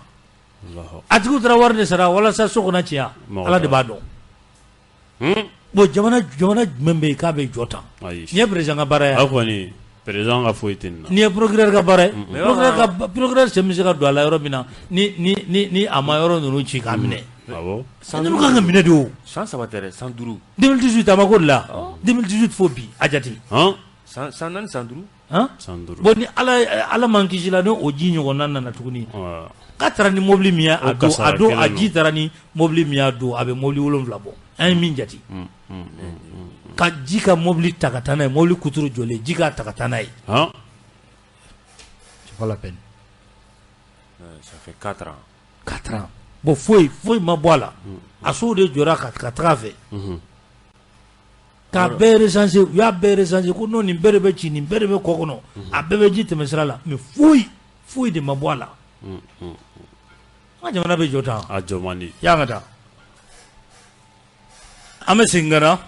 [SPEAKER 1] A tigiw taara wari de sara walasa so kana ci. Ala de b'a dɔn. Bon, jamana jumɛn bɛ yen k'a bɛ jɔ tan?
[SPEAKER 2] Ayi.
[SPEAKER 1] Nin ye président ka baara ye.
[SPEAKER 2] Aw kɔni, président ka foyi tɛ nin na.
[SPEAKER 1] Nin ye procureur ka baara ye. Procureur sen bɛ se ka don a la yɔrɔ min na, ni a ma yɔrɔ ninnu ci k'a minɛ.
[SPEAKER 2] Awɔ.
[SPEAKER 1] Ninnu kan ka minɛ de o.
[SPEAKER 3] San 3 tɛ dɛ, san 5.
[SPEAKER 1] 2018 a ma ko de la. 2018 fo bi, a jate.
[SPEAKER 3] San 4, san 5.
[SPEAKER 2] San 5.
[SPEAKER 1] Bon, ni Ala m'an kisi la, ni o ji ɲɔgɔnna nana tuguni. K'a taara ni mobili min ye a don, a don a ji taara ni mobili min ye a don, a bɛ mobili 7 bɔ. An ye min jate. Ka ji ka mobili ta ka taa n'a ye, mobili kuturu jɔlen, ji k'a ta ka taa n'a ye. C'est pas la peine.
[SPEAKER 3] Ça fait 4 ans.
[SPEAKER 1] 4 ans. Bon, foyi foyi ma bɔ a la. A sow de jɔra ka taga a fɛ. K'a bɛɛ recenser, u y'a bɛɛ recenser ko non, nin bɛɛ de bɛ ci, nin bɛɛ de bɛ kɔ kɔnɔ, a bɛɛ bɛ ji tɛmɛ sira la, mais foyi foyi de ma bɔ a la. An ka jamana bɛ jɔ tan.
[SPEAKER 2] A jɔ man di.
[SPEAKER 1] Y'an ka taa. An bɛ segin ka na.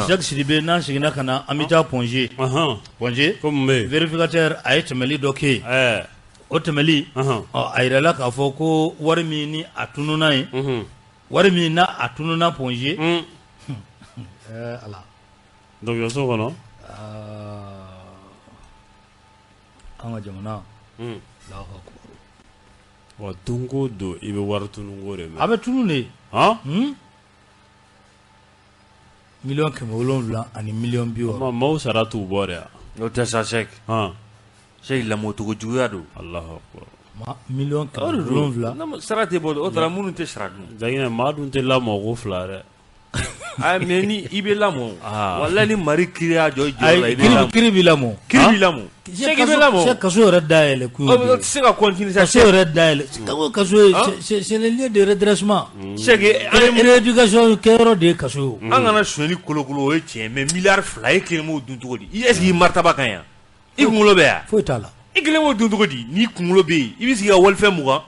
[SPEAKER 1] Jacques Sidibe, n'an seginna ka na, an bɛ taa Point G. Point G.
[SPEAKER 2] Ko mun bɛ yen?
[SPEAKER 1] Vérificateur a ye tɛmɛli dɔ kɛ yen. O tɛmɛli, ɔ, a yirala k'a fɔ ko wari min ni a tununna yen, wari min n'a a tununna Point G. Ala.
[SPEAKER 2] Dɔgɔtɔrɔso kɔnɔ.
[SPEAKER 1] An ka jamana. Alahu akubar.
[SPEAKER 2] Wa don o don i bɛ wari tunun ko de mɛn.
[SPEAKER 1] A bɛ tunun de. 700,000 ani 60,000,000.
[SPEAKER 2] Maaw sara t'u bɔ de wa?
[SPEAKER 3] O tɛ sa Sɛki. Sɛki lamɔcogo juguya don.
[SPEAKER 2] Alahu akibaru.
[SPEAKER 1] 700,000.
[SPEAKER 3] Sara tɛ bɔ o taara minnu tɛ sara dun.
[SPEAKER 2] Jaginɛ maa dun tɛ lamɔ ko fila dɛ.
[SPEAKER 3] Ayi mais ni i bɛ lamɔ walahi ni Mali kiiri y'a jɔ i jɔyɔrɔ la i bɛ lamɔ.
[SPEAKER 1] Kiiri b'i lamɔ.
[SPEAKER 3] Kiiri b'i lamɔ. Sɛki i bɛ lamɔ.
[SPEAKER 1] Sɛki kaso yɛrɛ dayɛlɛ kun ye o de ye.
[SPEAKER 3] O tɛ se ka continuer sa.
[SPEAKER 1] Kaso yɛrɛ dayɛlɛ kaso ye c'est le lieu de redressement.
[SPEAKER 3] Sɛki
[SPEAKER 1] rééducation kɛyɔrɔ de ye kaso ye.
[SPEAKER 3] An kana sonyali kolokolo o ye tiɲɛ mais 2 milliards e kelen b'o dun cogo di? Est ce que i martaba kan yan? I kunkolo bɛ yan?
[SPEAKER 1] Foyi t'a la.
[SPEAKER 3] I kelen b'o dun cogo di? N'i kunkolo bɛ yen i bɛ sigi ka walifɛn 20.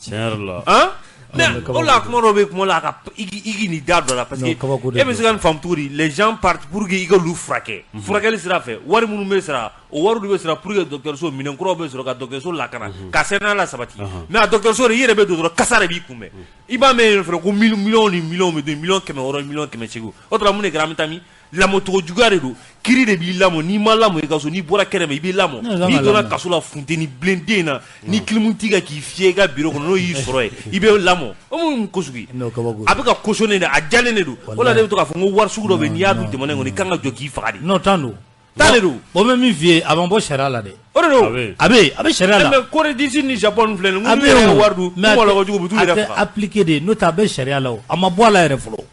[SPEAKER 2] Tiɲɛ yɛrɛ la.
[SPEAKER 3] Mais o la kuma dɔw bɛ kuma la a ka i k'i nin da dɔ la parce que e bɛ se ka nin faamu cogo di? Les gens partent pour que i ka olu furakɛ. Furakɛli sira fɛ wari minnu bɛ sara o wari de bɛ sara pour que dɔgɔtɔrɔso minɛn kuraw bɛ sɔrɔ ka dɔgɔtɔrɔso lakana ka CNA la sabati mais a dɔgɔtɔrɔso de i yɛrɛ bɛ don dɔrɔn kasa de b'i kunbɛn i b'a mɛn yen fana ko miliyɔn ni miliyɔn bɛ dun 600,000,000 800,000,000 o tora mun de kɛra an bɛ taa min? Lamɔcogo juguya de don kiiri de b'i lamɔ n'i ma lamɔ i ka so n'i bɔra kɛnɛma i b'i lamɔ n'i donna kaso la funteni bilenden na ni clim t'i kan k'i fiyɛ i ka bureau kɔnɔ n'o y'i sɔrɔ yen i bɛ lamɔ o mun ko sugu ye a bɛ ka cautionner de a jalen de don o la ne bɛ to k'a fɔ n ko wari sugu dɔ bɛ yen n'i y'a dun jamana in kɔnɔ i kan ka jɔ k'i faga de.
[SPEAKER 1] Non tan don.
[SPEAKER 3] Tan de don.
[SPEAKER 1] O bɛ min f'i ye a ma bɔ sariya la dɛ.
[SPEAKER 3] O de don.
[SPEAKER 1] A bɛ yen a bɛ sariya la.
[SPEAKER 3] Mais Corée du Sud ni Japon filɛ nin ye n'u yɛrɛ ye wari dun n'u ma lɔgɔ jugu u bɛ t'u yɛrɛ faga.
[SPEAKER 1] A tɛ appliquer de n'o tɛ a bɛ sariya la o a ma bɔ a la yɛrɛ fɔlɔ.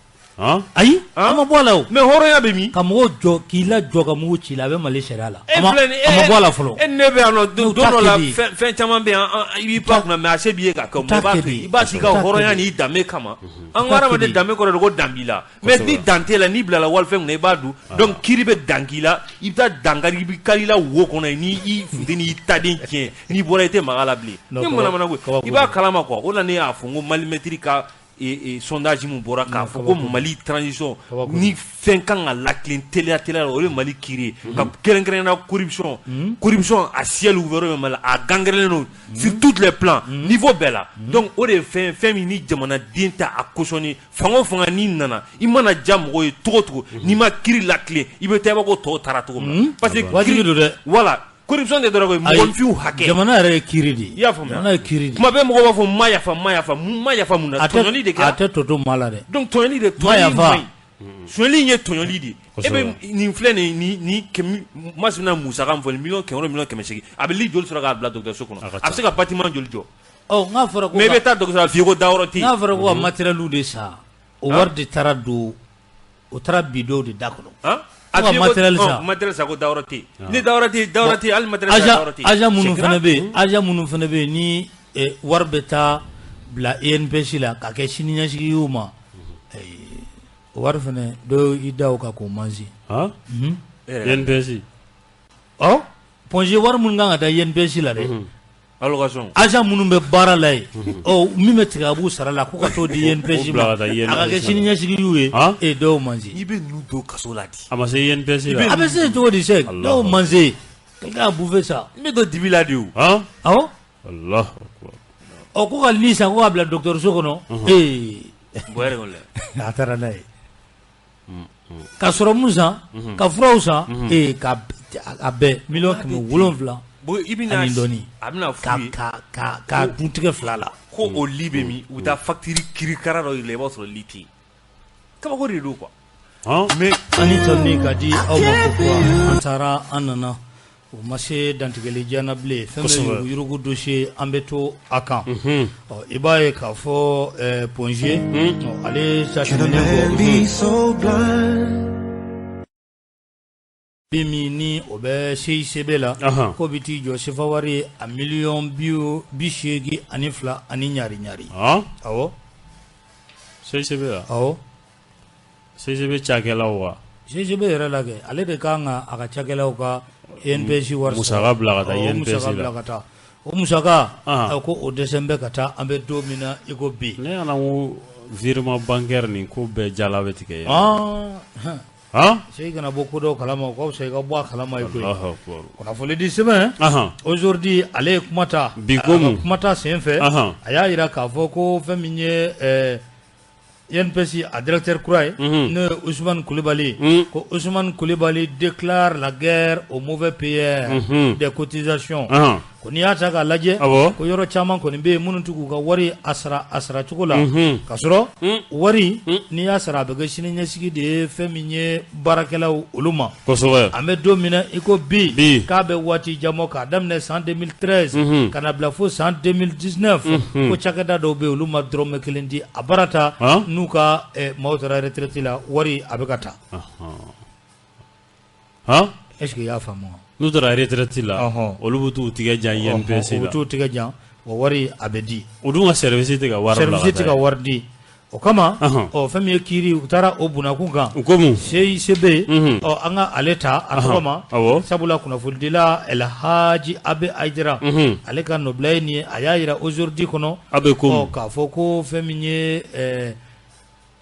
[SPEAKER 1] Ayi a ma bɔ a la o.
[SPEAKER 3] Mais hɔrɔnya bɛ min?
[SPEAKER 1] Ka mɔgɔw jɔ k'i lajɔ ka mugu ci i la a bɛ Mali sariya la. A ma bɔ a la fɔlɔ.
[SPEAKER 3] E ne bɛ yan nɔ don dɔ la fɛn caman bɛ yan i b'i pan kunna mais a se b'i ye ka kɛ mais i b'a to yen i b'a to i ka hɔrɔnya n'i danbe kama an ko hadamaden danbe kɔrɔ de ko dan b'i la mais ni dan t'e la n'i bilala walifɛn kunna i b'a dun donc kiiri bɛ dan k'i la i bɛ taa dankari i bɛ kari i la wo kɔnɔ yen ni i funteni y'i taden tiɲɛ n'i bɔra i tɛ maga a la bilen ni manamana ko i b'a kalama quoi o la ne y'a fɔ n ko Mali ka sondage min bɔra k'a fɔ ko Mali transition ni fɛn kan ka latilen teliya teliya la o ye Mali kiiri ye ka kɛrɛnkɛrɛnnenya corruption corruption à ciel ouvert bɛ Mali la a gangrènen don sur tous les plans niveau bɛɛ la donc o de ye fɛn fɛn min ni jamanaden t'a a cautionner fanga o fanga n'i nana i mana diya mɔgɔw ye cogo o cogo n'i ma kiiri latilen i bɛ taa i b'a fɔ ko tɔw taara cogo min na parce que
[SPEAKER 1] wajibi don dɛ
[SPEAKER 3] voilà corruption tɛ dɔwɛrɛ ye mɔgɔninfinw hakɛ
[SPEAKER 1] jamana yɛrɛ ye kiiri de ye
[SPEAKER 3] i y'a faamuya
[SPEAKER 1] jamana ye kiiri de ye
[SPEAKER 3] kuma bɛɛ mɔgɔw b'a fɔ ma yafa ma yafa mun ma yafa mun na tɔɲɔli de kɛra
[SPEAKER 1] a tɛ tɔ to maa la dɛ
[SPEAKER 3] donc tɔɲɔli de tɔɲɔli man ɲi sonyali in ye tɔɲɔli de ye e bɛ nin filɛ nin ni ni Masina musaka min fɔ nin 600,000,000 800,000 a bɛ lit joli sɔrɔ k'a bila dɔgɔtɔrɔso kɔnɔ a bɛ se ka bâtiment joli jɔ
[SPEAKER 1] ɔ n'a fɔra ko
[SPEAKER 3] mais i bɛ taa dɔgɔtɔrɔso la f'i ko dayɔrɔ tɛ yen
[SPEAKER 1] n'a fɔra ko ka matériel de san o wari de taara don o taara bi dɔw de da kɔnɔ.
[SPEAKER 3] A ka matériel san matériel san ko dayɔrɔ tɛ yen ni dayɔrɔ tɛ yen dayɔrɔ tɛ yen hali matériel san dayɔrɔ tɛ yen
[SPEAKER 1] agent minnu fana bɛ yen agent minnu fana bɛ yen ni wari bɛ taa bila INPS la ka kɛ sini ɲɛsigi y'u ma o wari fana dɔ y'i da o kan k'o mansin
[SPEAKER 2] INPS
[SPEAKER 1] ɔ Point G wari minnu kan ka taa INPS la dɛ
[SPEAKER 3] allocation
[SPEAKER 1] agent minnu bɛ baara la yen ɔ min bɛ tigɛ a b'u sara la ko ka t'o di INPS ma a ka kɛ sini ɲɛsigi y'u ye e dɔw mansin
[SPEAKER 3] i bɛ ninnu don kaso la di
[SPEAKER 2] a ma se INPS la
[SPEAKER 1] a bɛ se cogo di Sɛki dɔw mansin quelqu'un a bouffé ça
[SPEAKER 3] n bɛ don dibi la de o
[SPEAKER 1] awɔ
[SPEAKER 2] Allahu akbar
[SPEAKER 1] ɔ ko ka lit san ko k'a bila dɔgɔtɔrɔso kɔnɔ ee
[SPEAKER 3] bɔ yɛrɛ kɔni
[SPEAKER 1] a taara n'a ye ka sɔrɔ mun san ka furaw san ee ka a bɛɛ 700,000
[SPEAKER 3] bon i bɛna a bɛna f'u ye
[SPEAKER 1] ka dun tigɛ fila la
[SPEAKER 3] ko o lit bɛ min u bɛ taa facture kirikara dɔ yir'i la i b'a sɔrɔ lit tɛ yen kabako de don quoi
[SPEAKER 1] mais ani tɔni ka di aw ma ko kura an taara an nana o ma se dantigɛli diya bilen fɛn bɛ yurugu dossier an bɛ to a kan ɔ i b'a ye k'a fɔ Point G ale sa tɛmɛnen kɔ bi min ni o bɛ CICB la k'o bɛ t'i jɔ sefa wari a 82,000,000 ani ɲari ɲari awɔ
[SPEAKER 2] CICB la
[SPEAKER 1] awɔ
[SPEAKER 2] CICB cakɛlaw wa
[SPEAKER 1] CICB yɛrɛ la kɛ ale de kan ka a ka cakɛlaw ka INPS wari
[SPEAKER 2] musaka bila ka taa INPS
[SPEAKER 1] la ka taa o musaka a ko o dɛsɛ bɛ ka taa an bɛ don min na i ko bi
[SPEAKER 2] ne nana ko virement bancaire nin ko bɛɛ jala bɛ tigɛ
[SPEAKER 1] se kana bɔ ko dɔw kalama o ka fisa i ka bɔ a kalama i koyi kunnafoni di sɛbɛn aujourd'hui ale ye kuma ta
[SPEAKER 2] bi ko mun
[SPEAKER 1] kuma ta sen fɛ a y'a jira k'a fɔ ko fɛn min ye INPS a directeur kura ye n'o ye Ousmane Coulibaly ko Ousmane Coulibaly déclare la guerre aux mauvais payeurs des cotisations Ko n'i y'a ta k'a lajɛ ko yɔrɔ caman kɔni bɛ yen minnu t'u ka wari a sara a sara cogo la ka sɔrɔ wari n'i y'a sara a bɛ kɛ sini ɲɛsigi de ye fɛn min ye baarakɛlaw olu ma an bɛ don min na i ko bi k'a bɛ waati jan bɔ k'a daminɛ san 2013 ka na bila fo san 2019 ko cakɛda dɔw bɛ yen olu ma dɔrɔmɛ kelen di a baara ta n'u ka maaw taara retraite la wari a bɛ ka taa est-ce que i y'a faamu
[SPEAKER 2] n'u taara retraite la olu bɛ t'u tigɛ jan INPS la
[SPEAKER 1] u bɛ t'u tigɛ jan wa wari a bɛ di
[SPEAKER 2] o dun ka service tɛ ka wari bila
[SPEAKER 1] service tɛ ka wari di o kama ɔ fɛn min ye kiiri u taara o bunakun kan
[SPEAKER 2] u ko mun
[SPEAKER 1] CICB ɔ an ka ale ta a tɔgɔ ma sabula kunnafonidila El Hadji Abe Hayidara ale ka nɔbila ye nin ye a y'a jira Aujourd'hui kɔnɔ
[SPEAKER 2] a bɛ ko
[SPEAKER 1] k'a fɔ ko fɛn min ye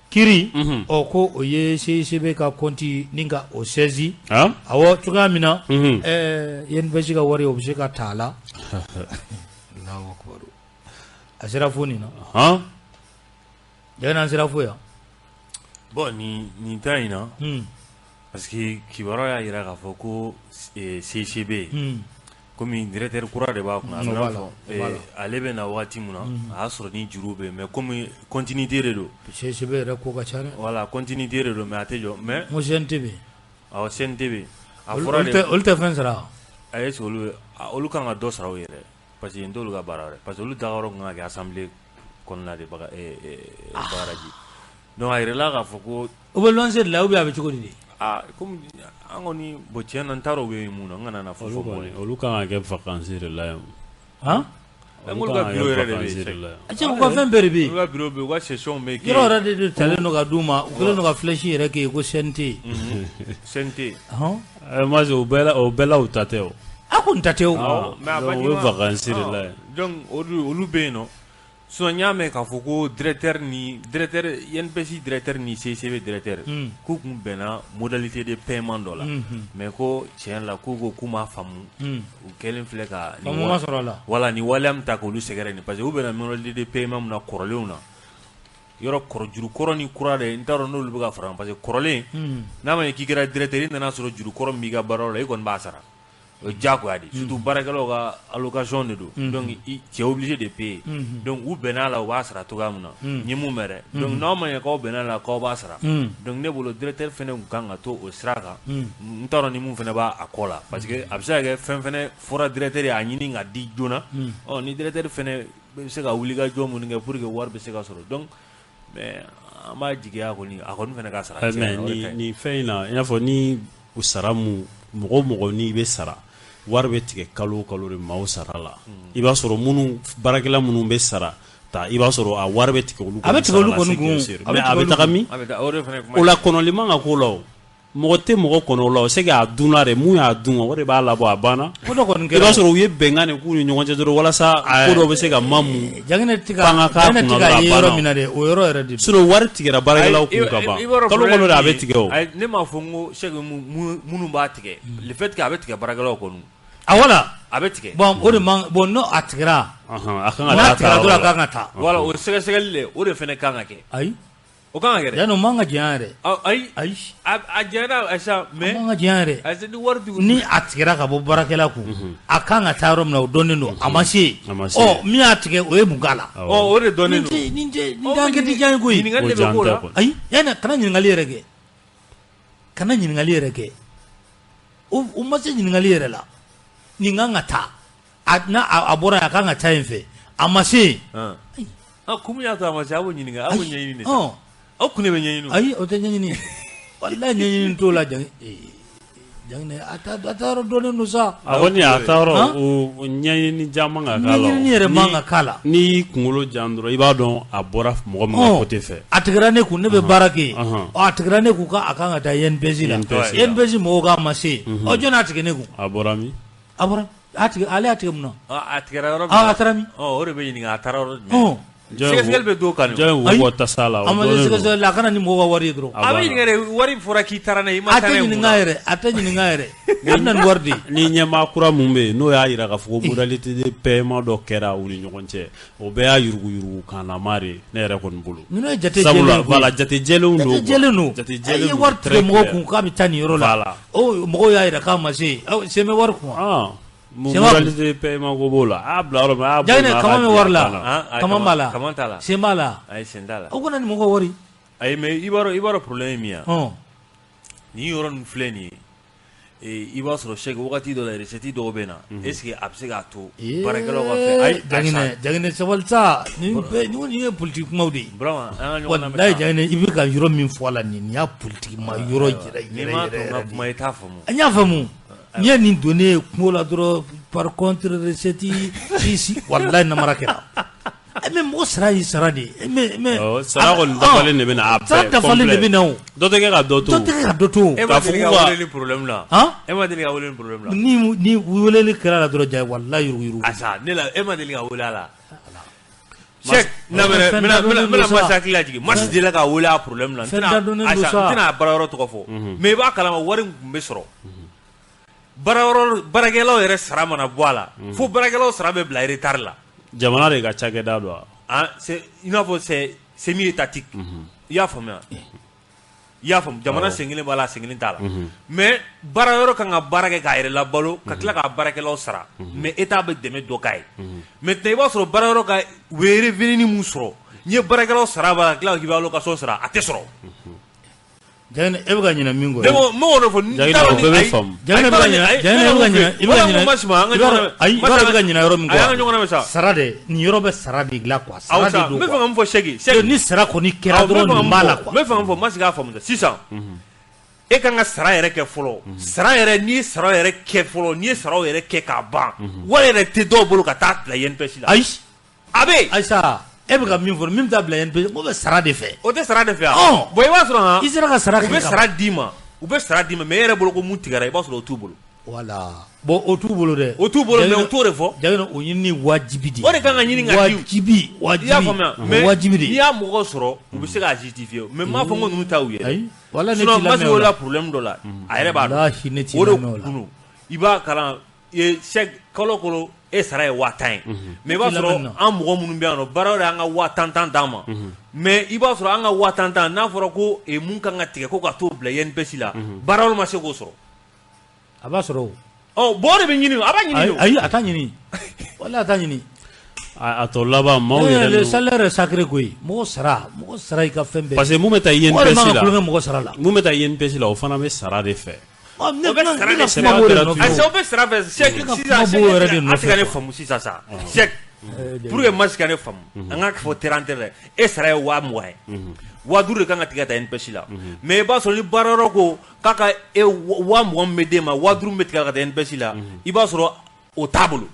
[SPEAKER 1] kiiri ɔ ko o ye CICB ka compte ni ka o saisi awɔ cogoya min na INPS ka wari o bɛ se ka ta a la Alahu akibaru a sera fo nin na jaa an sera fo yan
[SPEAKER 3] bon nin ta in na parce que kibaruya y'a jira k'a fɔ ko CICB komi directeur kura de b'a kunna ale bɛ na waati min na a y'a sɔrɔ ni juru bɛ yen mais komi continuité de don
[SPEAKER 1] CICB yɛrɛ ko ka ca dɛ
[SPEAKER 3] voilà continuité de don mais a tɛ jɔ mais
[SPEAKER 1] n ko CNT bɛ yen
[SPEAKER 3] awɔ CNT bɛ yen
[SPEAKER 1] a fɔra olu tɛ fɛn sara
[SPEAKER 3] a est-ce que olu kan ka dɔ sara u yɛrɛ parce que nin t'olu ka baara wɛrɛ parce que olu dagayɔrɔ kan ka kɛ assemblée kɔnɔna de baraji donc a yirala k'a fɔ ko
[SPEAKER 1] u bɛ luwanse de la ou bien a bɛ cogo di de
[SPEAKER 3] aa komi an kɔni bon tiɲɛ na n t'a dɔn u bɛ mun na n kana na fɔ fɔ mɔgɔ ye
[SPEAKER 2] olu kan ka kɛ vacances de la yan
[SPEAKER 1] han
[SPEAKER 3] olu ka bureau yɛrɛ de bɛ yen
[SPEAKER 1] a cɛ u ka fɛn bɛɛ de bɛ yen
[SPEAKER 3] olu ka bureau bɛ yen u ka session bɛ kɛ
[SPEAKER 1] yɔrɔ yɛrɛ de talen don ka d'u ma u kɛlen don ka flèche yɛrɛ kɛ yen ko CNT
[SPEAKER 3] CNT
[SPEAKER 1] hɔn
[SPEAKER 2] mais o bɛɛ la u ta tɛ o
[SPEAKER 1] a ko n ta tɛ o
[SPEAKER 3] mais a
[SPEAKER 2] u bɛ vacances de la yan
[SPEAKER 3] donc olu bɛ yen nɔ sinon n y'a mɛn k'a fɔ ko directeur ni directeur INPS directeur ni CICB directeur k'u kun bɛnna modalité de paiement dɔ la mais ko tiɲɛ la k'u ko k'u m'a faamu u kɛlen filɛ ka
[SPEAKER 1] faamu ma sɔrɔ a la
[SPEAKER 3] voilà ni waleya min ta k'olu sɛgɛrɛ nin parce que u bɛnna modalité de paiement min na kɔrɔlenw na yɔrɔ kɔrɔ juru kɔrɔ ni kura de n t'a dɔn n'olu bɛ ka fara parce que kɔrɔlen n'a ma ɲɛ k'i kɛra directeur i nana sɔrɔ juru kɔrɔ min b'i ka baara la i kɔni b'a sara o ye diyagoya de surtout baarakɛlaw ka allocation de don donc tu es obligé de payer donc u bɛn'a la u b'a sara cogoya min na n ye mun mɛn dɛ donc n'aw ma ɲɛ k'aw bɛn'a la k'aw b'a sara donc ne bolo directeur fana tun kan ka to o sira kan n t'a dɔn ni mun fana b'a kɔ la parce que a bɛ se ka kɛ fɛn fana fɔra directeur ye a ɲini ka di joona ɔ ni directeur fana bɛ se ka wuli ka jɔ minnu kɛ pour que wari bɛ se ka sɔrɔ donc mais an b'a jigiya kɔni a kɔni fana ka sara
[SPEAKER 2] mais nin fɛn in na i n'a fɔ ni u sara mun mɔgɔ mɔgɔ n'i bɛ sara wari bɛ tigɛ kalo o kalo de maaw sara la i b'a sɔrɔ minnu baarakɛla minnu bɛ sara ta i b'a sɔrɔ a wari bɛ tigɛ olu
[SPEAKER 1] a bɛ tigɛ olu kɔni kun
[SPEAKER 2] mais a bɛ taga min o la kɔnɔli man ka k'o la o mɔgɔ tɛ mɔgɔ kɔnɔ o la o c'est que a dunna de mun y'a dun o de b'a labɔ a banna
[SPEAKER 1] ko dɔ kɔni
[SPEAKER 2] i b'a sɔrɔ u ye bɛnkan de k'u ni ɲɔgɔn cɛ dɔrɔn walasa ko dɔ bɛ se ka mamu
[SPEAKER 1] Jaginɛ tɛ ka ye yɔrɔ min na dɛ o yɔrɔ yɛrɛ de
[SPEAKER 2] sinon wari tigɛra baarakɛlaw kun ka ban kalo kalo de a bɛ tigɛ o
[SPEAKER 3] ne m'a fɔ n ko c'est que minnu b'a tigɛ le fait que a bɛ tigɛ baarakɛlaw kɔni
[SPEAKER 1] a voilà
[SPEAKER 3] a bɛ tigɛ
[SPEAKER 1] bon o de man bon n'o a tigɛra
[SPEAKER 2] a kan ka
[SPEAKER 1] n'a tigɛra dɔrɔn a kan ka taa
[SPEAKER 3] voilà o sɛgɛsɛgɛli de o de fana kan ka kɛ
[SPEAKER 1] ayi
[SPEAKER 3] o kan ka kɛ dɛ
[SPEAKER 1] yanni o man ka jɛn yɛrɛ
[SPEAKER 3] ayi
[SPEAKER 1] ayi
[SPEAKER 3] a jɛnna ayisa mais
[SPEAKER 1] a man ka jɛn yɛrɛ
[SPEAKER 3] ni wari
[SPEAKER 1] ni a tigɛra ka bɔ baarakɛla kun a kan ka taa yɔrɔ min na o dɔnnen don a ma se ɔ min y'a tigɛ o ye mun k'a la
[SPEAKER 3] ɔ o de dɔnnen don
[SPEAKER 1] nin tɛ nin tɛ enquête diya ye koyi
[SPEAKER 3] ɲininkali de bɛ k'o la
[SPEAKER 1] ayi yanni kana ɲininkali yɛrɛ kɛ kana ɲininkali yɛrɛ kɛ o ma se ɲininkali yɛrɛ la nin kan ka taa a n'a a bɔra yen a kan ka taa yen fɛ a ma se yen.
[SPEAKER 3] Kun y'a to a ma se a b'o ɲininka a b'o ɲɛɲini de sa aw kun de bɛ ɲɛɲini
[SPEAKER 1] ayi o tɛ ɲɛɲini walahi ɲɛɲini t'o la Jaginɛ a taa yɔrɔ dɔnnen don sa
[SPEAKER 2] a kɔni a taa yɔrɔ o ɲɛɲini jan man ka k'a la
[SPEAKER 1] ɲɛɲini yɛrɛ man ka k'a la
[SPEAKER 2] n'i y'i kunkolo jan dɔrɔn i b'a dɔn a bɔra mɔgɔ min ka côté fɛ
[SPEAKER 1] a tigɛra ne kun ne bɛ baara kɛ yen a tigɛra ne kun k'a kan ka taa INPS la INPS mɔgɔw k'a ma se yen ɔ jɔn y'a tigɛ ne kun
[SPEAKER 2] a bɔra min
[SPEAKER 1] a bɔra a tigɛ ale y'a tigɛ mun na
[SPEAKER 3] a tigɛra yɔrɔ min
[SPEAKER 1] a taara min
[SPEAKER 3] o de bɛ ɲininka a taara yɔrɔ jumɛn sɛgɛsɛgɛli bɛ dɔw kan
[SPEAKER 2] jɔn ye wo bɔ tasa la
[SPEAKER 1] a ma se sɛgɛsɛgɛli la a kana ni mɔgɔw ka wari ye dɔrɔn
[SPEAKER 3] a bɛ ɲininka de wari fɔra k'i taara n'a ye i ma taa n'a ye
[SPEAKER 1] a tɛ ɲininka yɛrɛ a tɛ ɲininka yɛrɛ a bɛ na ni wari de ye
[SPEAKER 2] ni ɲɛmaa kura mun bɛ yen n'o y'a jira k'a fɔ ko modalité de paiement dɔ kɛra u ni ɲɔgɔn cɛ o bɛɛ y'a yuruguyurugu kannama de ye ne yɛrɛ kɔni bolo
[SPEAKER 1] ninnu ye jate jɛlenw
[SPEAKER 2] voilà jate jɛlenw don
[SPEAKER 1] jate jɛlen don
[SPEAKER 2] jate jɛlen
[SPEAKER 1] i ye wari tigɛ mɔgɔw kun k'a bɛ taa nin yɔrɔ la mɔgɔw y'a jira k'a ma se sen bɛ wari kun
[SPEAKER 2] Modalité paiement ko b'o la a bila yɔrɔ min a
[SPEAKER 1] Jaginɛ kama bɛ wari la kama b'a la
[SPEAKER 3] kama t'a la
[SPEAKER 1] sen b'a la
[SPEAKER 3] ayi sen t'a la
[SPEAKER 1] o kana nin mɔgɔ wari
[SPEAKER 3] ayi mais i b'a dɔn problème ye min ye nin yɔrɔ ninnu filɛ nin ye i b'a sɔrɔ chaque wagati dɔ la recette dɔw bɛ na est-ce que a bɛ se k'a to baarakɛlaw ka fɛ
[SPEAKER 1] ayi Jaginɛ sabali sa nin nin ye politique kumaw de ye
[SPEAKER 3] Burama an ka ɲɔgɔn lamɛn
[SPEAKER 1] walayi Jaginɛ i bɛ ka yɔrɔ min fɔ a la nin y'a politique ma yɔrɔ yɛrɛ
[SPEAKER 3] n'i m'a to n ka kuma i t'a faamu
[SPEAKER 1] an y'a faamu n'i ye nin donnen ye kungo la dɔrɔn par contre recette si walayi namara kɛra mais mɔgɔ sara y'i sara de ye mais
[SPEAKER 2] sara kɔni dafalen de bɛ na a bɛɛ
[SPEAKER 1] sara dafalen de bɛ na o
[SPEAKER 2] dɔ tɛ kɛ ka dɔ to
[SPEAKER 1] dɔ tɛ kɛ ka dɔ to
[SPEAKER 3] e ma deli ka weleli problème la e ma deli ka weleli problème la
[SPEAKER 1] ni weleli kɛra la dɔrɔn ja walayi yuruguyurugu
[SPEAKER 3] asa ne la e ma deli ka wele a la Cheikh na bɛna Masi hakili lajigin Masi delila ka wele a problème la n tɛna a baara yɔrɔ tɔgɔ fɔ mais i b'a kalama wari min tun bɛ sɔrɔ baarakɛlaw yɛrɛ sara mana bɔ a la fo baarakɛlaw sara bɛ bila retard la
[SPEAKER 2] jamana de ka cakɛda don
[SPEAKER 3] wa i n'a fɔ c'est semi étatique i y'a faamuya i y'a faamu jamana sen kelen b'a la sen kelen t'a la mais baara yɔrɔ kan ka baara kɛ k'a yɛrɛ labalo ka tila k'a baarakɛlaw sara mais état bɛ dɛmɛ dɔ k'a ye maintenant i b'a sɔrɔ baara yɔrɔ ka u bɛ revenu mun sɔrɔ n'i ye baarakɛlaw sara b'a la ka tila k'i bɛ allocation sara a tɛ sɔrɔ.
[SPEAKER 1] Jaginɛ e bɛ ka ɲinɛ min kɔ
[SPEAKER 3] ne ko n b'o de fɔ
[SPEAKER 2] Jaginɛ o bɛɛ bɛ faamu
[SPEAKER 1] Jaginɛ bɛ ka ɲinɛ Jaginɛ bɛ ka ɲinɛ i bɛ ka ɲinɛ ayi i bɛ ka ɲinɛ yɔrɔ min kɔ
[SPEAKER 3] an ka ɲɔgɔn lamɛn sa
[SPEAKER 1] sara dɛ nin yɔrɔ bɛ sara de la quoi sara de don
[SPEAKER 3] n bɛ fɛ ka mun fɔ Sɛki
[SPEAKER 1] ni sara kɔni kɛra dɔrɔn nin b'a la quoi
[SPEAKER 3] n bɛ fɛ ka mun fɔ Masi k'a faamu sisan e kan ka sara yɛrɛ kɛ fɔlɔ sara yɛrɛ n'i ye sara yɛrɛ kɛ fɔlɔ n'i ye sara yɛrɛ kɛ k'a ban wari yɛrɛ tɛ dɔw bolo ka taa bila INPS la
[SPEAKER 1] ayi
[SPEAKER 3] a bɛ yen
[SPEAKER 1] ayi sa e bɛ ka min fɔ min bɛ taa bila INPS o bɛ sara de fɛ
[SPEAKER 3] o tɛ sara de fɛ yan bon i b'a sɔrɔ han
[SPEAKER 1] i sera ka sara kɛ
[SPEAKER 3] u bɛ sara d'i ma u bɛ sara d'i ma mais e yɛrɛ bolo ko mun tigɛra i b'a sɔrɔ o t'u bolo
[SPEAKER 1] voilà bon o t'u bolo dɛ
[SPEAKER 3] o t'u bolo mais o t'o de fɔ
[SPEAKER 1] Jaginɛ o ɲinini wajibi de
[SPEAKER 3] o de kan ka ɲini ka di
[SPEAKER 1] wajibi wajibi
[SPEAKER 3] i y'a faamuya mais
[SPEAKER 1] wajibi de
[SPEAKER 3] n'i y'a mɔgɔ sɔrɔ u bɛ se k'a justifier mais n m'a fɔ ko ninnu ta y'u ye
[SPEAKER 1] ayi wala ne
[SPEAKER 3] sinon
[SPEAKER 1] t'i lamɛn
[SPEAKER 3] Masi
[SPEAKER 1] o la
[SPEAKER 3] la problème dɔ la a yɛrɛ b'a dɔn
[SPEAKER 1] walahi ne t'i
[SPEAKER 3] o de
[SPEAKER 1] lamɛn o la
[SPEAKER 3] kun i b'a kalan chaque kalo kalo e sara ye 10,000 ye mais i b'a sɔrɔ an mɔgɔ minnu bɛ yan nɔ baara yɔrɔ y'an ka 10,000 d'an ma mais i b'a sɔrɔ an ka 10,000 n'a fɔra ko mun kan ka tigɛ ko ka t'o bila INPS la baara yɔrɔ ma se k'o sɔrɔ
[SPEAKER 1] a b'a sɔrɔ
[SPEAKER 3] o bon o de bɛ ɲini a b'a ɲini
[SPEAKER 1] ayi a t'a ɲini wala a t'a ɲini
[SPEAKER 2] a tɔ laban maaw yɛrɛ
[SPEAKER 1] le salaire est sacré koyi mɔgɔ sara i ka fɛn bɛɛ
[SPEAKER 2] parce que mun bɛ taa INPS la
[SPEAKER 1] mɔgɔ mɔgɔ sara la
[SPEAKER 2] mun bɛ taa INPS la o fana bɛ sara de fɛ
[SPEAKER 3] o bɛ sara de fɛ o bɛ sara fɛ Sɛki sisan Sɛki a tɛ ka ne faamu sisan sa Sɛki pour que Masi ka ne faamu an ka fɔ terrain tɛ e sara ye 20,000 ye 5,000 de kan ka tigɛ ka taa INPS la mais i b'a sɔrɔ ni baara yɔrɔ ko k'a ka e 20,000 min bɛ d'e ma 5,000 bɛ tigɛ ka taa INPS la i b'a sɔrɔ o t'a bolo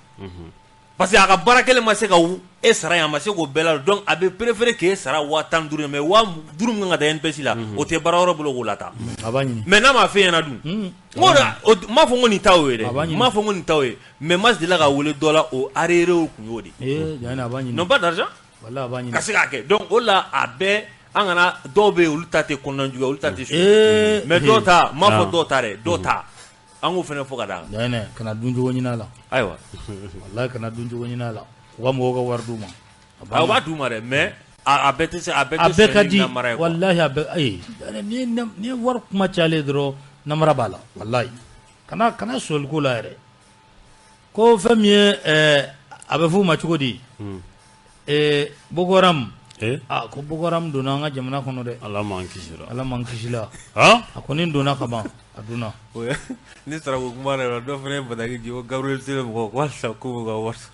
[SPEAKER 3] parce que a ka baara kelen ma se ka e sara yan a ma se k'o bɛɛ la donc a bɛ préférer k'e sara 15,000 mais 5,000 min kan ka taa INPS la o tɛ baara yɔrɔ bolo k'o lataa
[SPEAKER 1] a b'a ɲini
[SPEAKER 3] mais n'a m'a f'e ɲɛna dun n m'a fɔ ko nin t'aw ye dɛ n m'a fɔ ko nin t'aw ye mais Masi delila ka wele dɔ la o arriéré kun y'o de
[SPEAKER 1] ye a b'a ɲini
[SPEAKER 3] non pas d'argent
[SPEAKER 1] wala a b'a ɲini
[SPEAKER 3] ka se k'a kɛ donc o la a bɛɛ an kana dɔw bɛ yen olu ta tɛ kɔnɔna juguya olu ta tɛ su mais dɔw ta n m'a fɔ dɔw ta dɛ dɔw ta an k'o fana fɔ ka d'a kan
[SPEAKER 1] Jaginɛ kana dun cogo ɲini a la
[SPEAKER 3] ayiwa
[SPEAKER 1] walahi kana dun cogo ɲini a la u ka mɔgɔw ka wari d'u ma
[SPEAKER 3] a b'a d'u ma dɛ mais a bɛɛ tɛ se a bɛɛ
[SPEAKER 1] a
[SPEAKER 3] tɛ
[SPEAKER 1] bɛɛ ka di
[SPEAKER 3] namara ye
[SPEAKER 1] walahi a bɛɛ ayi ni ye wari kuma cayalen dɔrɔn namara b'a la walahi kana sɔli ko la yɛrɛ ko fɛn min ye a bɛ f'o ma cogo di Boko Haram ko Boko Haram donna an ka jamana kɔnɔ dɛ
[SPEAKER 2] Ala m'an kisira
[SPEAKER 1] Ala m'an kisila a kɔni donna ka ban a donna
[SPEAKER 3] ni sarako kuma yɛrɛ la dɔ fana ye bataki di ko Gabriel Touré mɔgɔw ko halisa k'u b'u ka wari sɔrɔ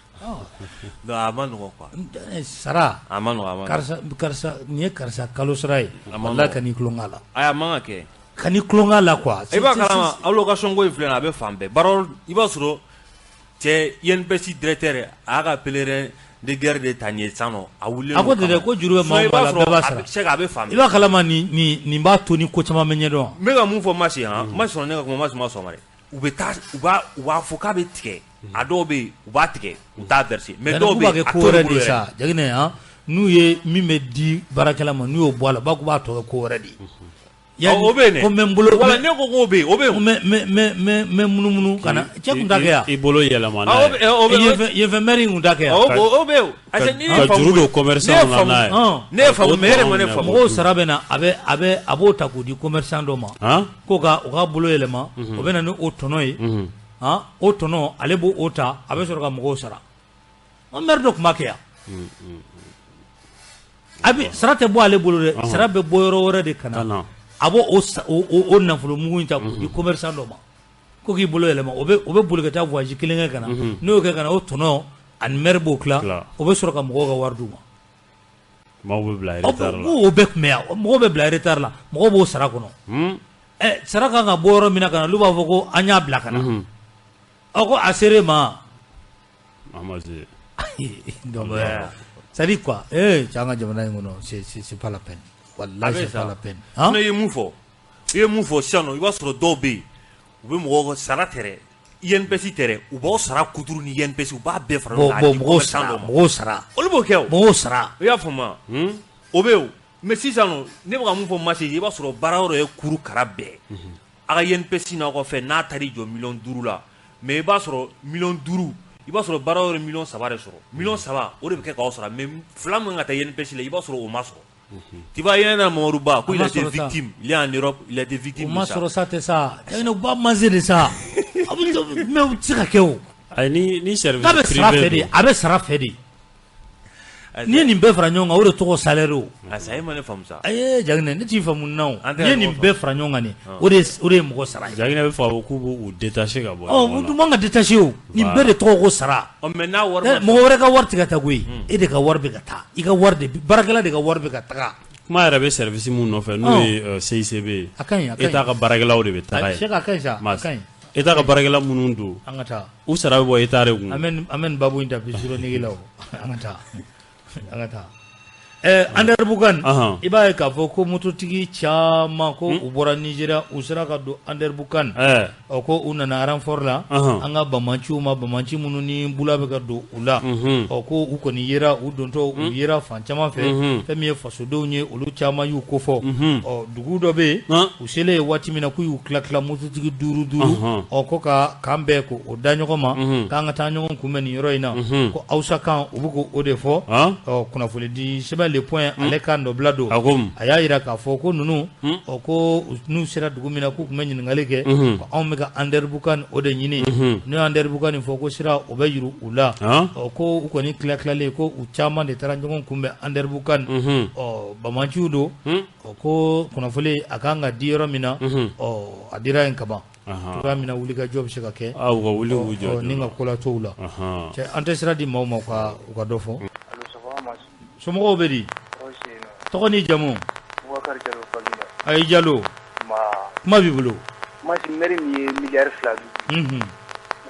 [SPEAKER 3] donc a ma nɔgɔn quoi
[SPEAKER 1] sara
[SPEAKER 3] a ma nɔgɔn
[SPEAKER 1] karisa nin ye karisa kalo sara ye walahi kan'i tulon k'a la
[SPEAKER 3] ayi a man ka kɛ
[SPEAKER 1] kan'i tulon k'a la quoi
[SPEAKER 3] i b'a kalama allocation ko in filɛ nin ye a bɛ fan bɛɛ baara i b'a sɔrɔ cɛ INPS directeur a y'a ka pèlerin de guerre de ta nin ye sisan nɔ a wulilen
[SPEAKER 1] a ko ten dɛ ko juru bɛ maa o maa la bɛɛ b'a sara
[SPEAKER 3] c'est a bɛ fan
[SPEAKER 1] i b'a kalama nin b'a to ni ko caman bɛ ɲɛdɔn
[SPEAKER 3] n bɛ ka mun fɔ Masi han Masi sɔnna ne ka kuma Masi ma sɔn ma dɛ u bɛ taa u b'a fɔ k'a bɛ tigɛ a dɔw bɛ yen u b'a tigɛ u t'a verser mais dɔw bɛ yen a
[SPEAKER 1] ko wɛrɛ de sa Jaginɛ han n'u ye min bɛ di baarakɛla ma n'u y'o bɔ a la u b'a k'u b'a tɔ kɛ ko wɛrɛ de ye
[SPEAKER 3] o bɛ yen
[SPEAKER 1] ko n bɛ n bolo
[SPEAKER 3] wala ne ko k'o bɛ yen o bɛ yen
[SPEAKER 1] n bɛ munumunu ka na cɛ kun t'a kɛ yan
[SPEAKER 2] i bolo yɛlɛma n'a
[SPEAKER 1] ye yen fɛ maire kun t'a kɛ yan
[SPEAKER 3] o bɛ yen parce que n'i
[SPEAKER 2] ka juru don commerçant na n'a ye
[SPEAKER 3] ne ye faamu mais e yɛrɛ ma ne faamu
[SPEAKER 1] mɔgɔw sara bɛ na a b'o ta k'o di commerçant dɔ ma ko ka u ka bolo yɛlɛma o bɛ na ni o tɔnɔ ye o tɔnɔ ale b'o o ta, a bɛ sɔrɔ ka mɔgɔw sara. An maire dɔ tun b'a kɛ yan. A bɛ sara tɛ bɔ ale bolo dɛ, sara bɛ bɔ yɔrɔ wɛrɛ de ka na, a b'o o nafolo mugu in ta k'o di commerçant dɔ ma ko k'i bolo yɛlɛma, o bɛ boli ka taa voyage kelen kɛ ka na, n'o y'o kɛ ka na, o tɔnɔ ani maire b'o tila, o bɛ sɔrɔ ka mɔgɔw ka wari d'u ma.
[SPEAKER 2] Maaw bɛ bila retard la.
[SPEAKER 1] O bɛɛ tun bɛ yan, mɔgɔw bɛ bila retard la, mɔgɔw b'o sara kɔnɔ. Sara kan ka bɔ yɔrɔ min na ka na, olu b'a fɔ ko an y'a bila ka na. Aw ko a sera ma.
[SPEAKER 2] A ma se.
[SPEAKER 1] Donc c'est à dire quoi, cɛ an ka jamana in kɔnɔ, c'est pas la peine. Wallahi c'est pas la peine.
[SPEAKER 3] Ne ye mun fɔ, i ye mun fɔ sisan nɔ, i b'a sɔrɔ dɔw bɛ yen, u bɛ mɔgɔw sara tɛrɛ, INPS tɛrɛ, u b'aw sara kuturu ni INPS, u b'a bɛɛ fara ɲɔgɔn kan.
[SPEAKER 1] Bon mɔgɔw sara, mɔgɔw sara.
[SPEAKER 3] Olu b'o kɛ o.
[SPEAKER 1] Mɔgɔw sara.
[SPEAKER 3] I y'a faamu? O bɛ yen o. Mais sisan nɔ, ne bɛ ka mun fɔ Masi, i b'a sɔrɔ baara yɔrɔ ye kuru kara bɛɛ. A ka INPS n'aw ka fɛn n'a taar'i jɔ 5 millions la, mais i b'a sɔrɔ 5 millions, i b'a sɔrɔ baara yɔrɔ 3 millions de sɔrɔ. 3 millions o de bɛ kɛ k'aw sara, mais 2 min ka taa INPS la, i b'a sɔrɔ o ma sɔrɔ. Tu vois, il y a un Mamadou Ba, il a été victime, il est en Europe, il a été victime de ça.
[SPEAKER 1] O ma sɔrɔ sa tɛ sa, u b'a manger de sa. Mais u tɛ se ka kɛ o.
[SPEAKER 2] Ayi, ni service privé
[SPEAKER 1] don. A bɛ sara fɛ de. N'i ye nin bɛɛ fara ɲɔgɔn kan, o de tɔgɔ salaire o.
[SPEAKER 3] A sa, e ma ne faamu sa.
[SPEAKER 1] Ayi, Jaginɛ, ne t'i faamu na o. N'i ye nin bɛɛ fara ɲɔgɔn kan nin, o de ye mɔgɔ sara ye.
[SPEAKER 2] Jaginɛ bɛ fɔ k'u b'u détacher ka bɔ.
[SPEAKER 1] Ɔ, u dun man ka détacher o. Nin bɛɛ de tɔgɔ ko sara.
[SPEAKER 3] Ɔ, mais n'a wari ma
[SPEAKER 1] sɔrɔ. Mɔgɔ wɛrɛ ka wari tɛ ka taa koyi. E de ka wari bɛ ka taa. I ka wari de, baarakɛla de ka wari bɛ ka taga.
[SPEAKER 2] Kuma yɛrɛ bɛ service mun nɔfɛ, n'o ye CICB ye.
[SPEAKER 1] A ka ɲi, a ka ɲi.
[SPEAKER 2] État ka baarakɛlaw de bɛ taga yen.
[SPEAKER 1] Sɛki, a ka ɲi sa, a ka ɲi.
[SPEAKER 2] État ka baarakɛla minnu don.
[SPEAKER 1] An ka taa.
[SPEAKER 2] U sara bɛ bɔ État de kun.
[SPEAKER 1] An bɛ nin baabu in ta bi sur nege la o. An ka taa. An ka taa. Anderbukan, i b'a ye k'a fɔ ko mototigi caman ko u bɔra Nizeriya, u sera ka don Anderbukan, ɔ ko u nana renfort la an ka bamanciw ma, bamanci minnu ni bula bɛ ka don u la, ɔ ko u kɔni yera, u dontɔ u yera fan caman fɛ, fɛn min ye fasodenw ye, olu caman y'u kofɔ. Ɔ dugu dɔ bɛ yen, u selen ye waati min na, k'u y'u tila tila mototigi 5 5, ɔ ko ka kan bɛɛ ko o da ɲɔgɔn ma, k'an ka taa ɲɔgɔn kunbɛn nin yɔrɔ in na, ko Hausa kan u bɛ k'o de fɔ. Ɔ kunnafoni di sɛbɛn Le Point ale ka nɔbila don, a y'a jira k'a fɔ ko ninnu, ɔ ko n'u sera dugu min na, k'u tun bɛ ɲininkali kɛ, ko anw bɛ ka Anderbukan o de ɲini, n'u ye Anderbukan nin fɔ ko sira o bɛ yiri u la. Ɔ ko u kɔni tila tilalen, ko u caman de taara ɲɔgɔn kunbɛn Anderbukan. Ɔ bamanciw don, ɔ ko kunnafoni a kan ka di yɔrɔ min na, ɔ a dira yen kaban. Cogoya min na wulikajɔ bɛ se ka kɛ, ni ka ko latɔw la. Cɛ, an tɛ sira di maaw ma u ka dɔ fɔ. Somɔgɔw bɛ di? Tɔgɔ ni jamu? Ayi, Jalo. Kuma b'i bolo.
[SPEAKER 4] Masi, maire min ye 2 milliards dun. N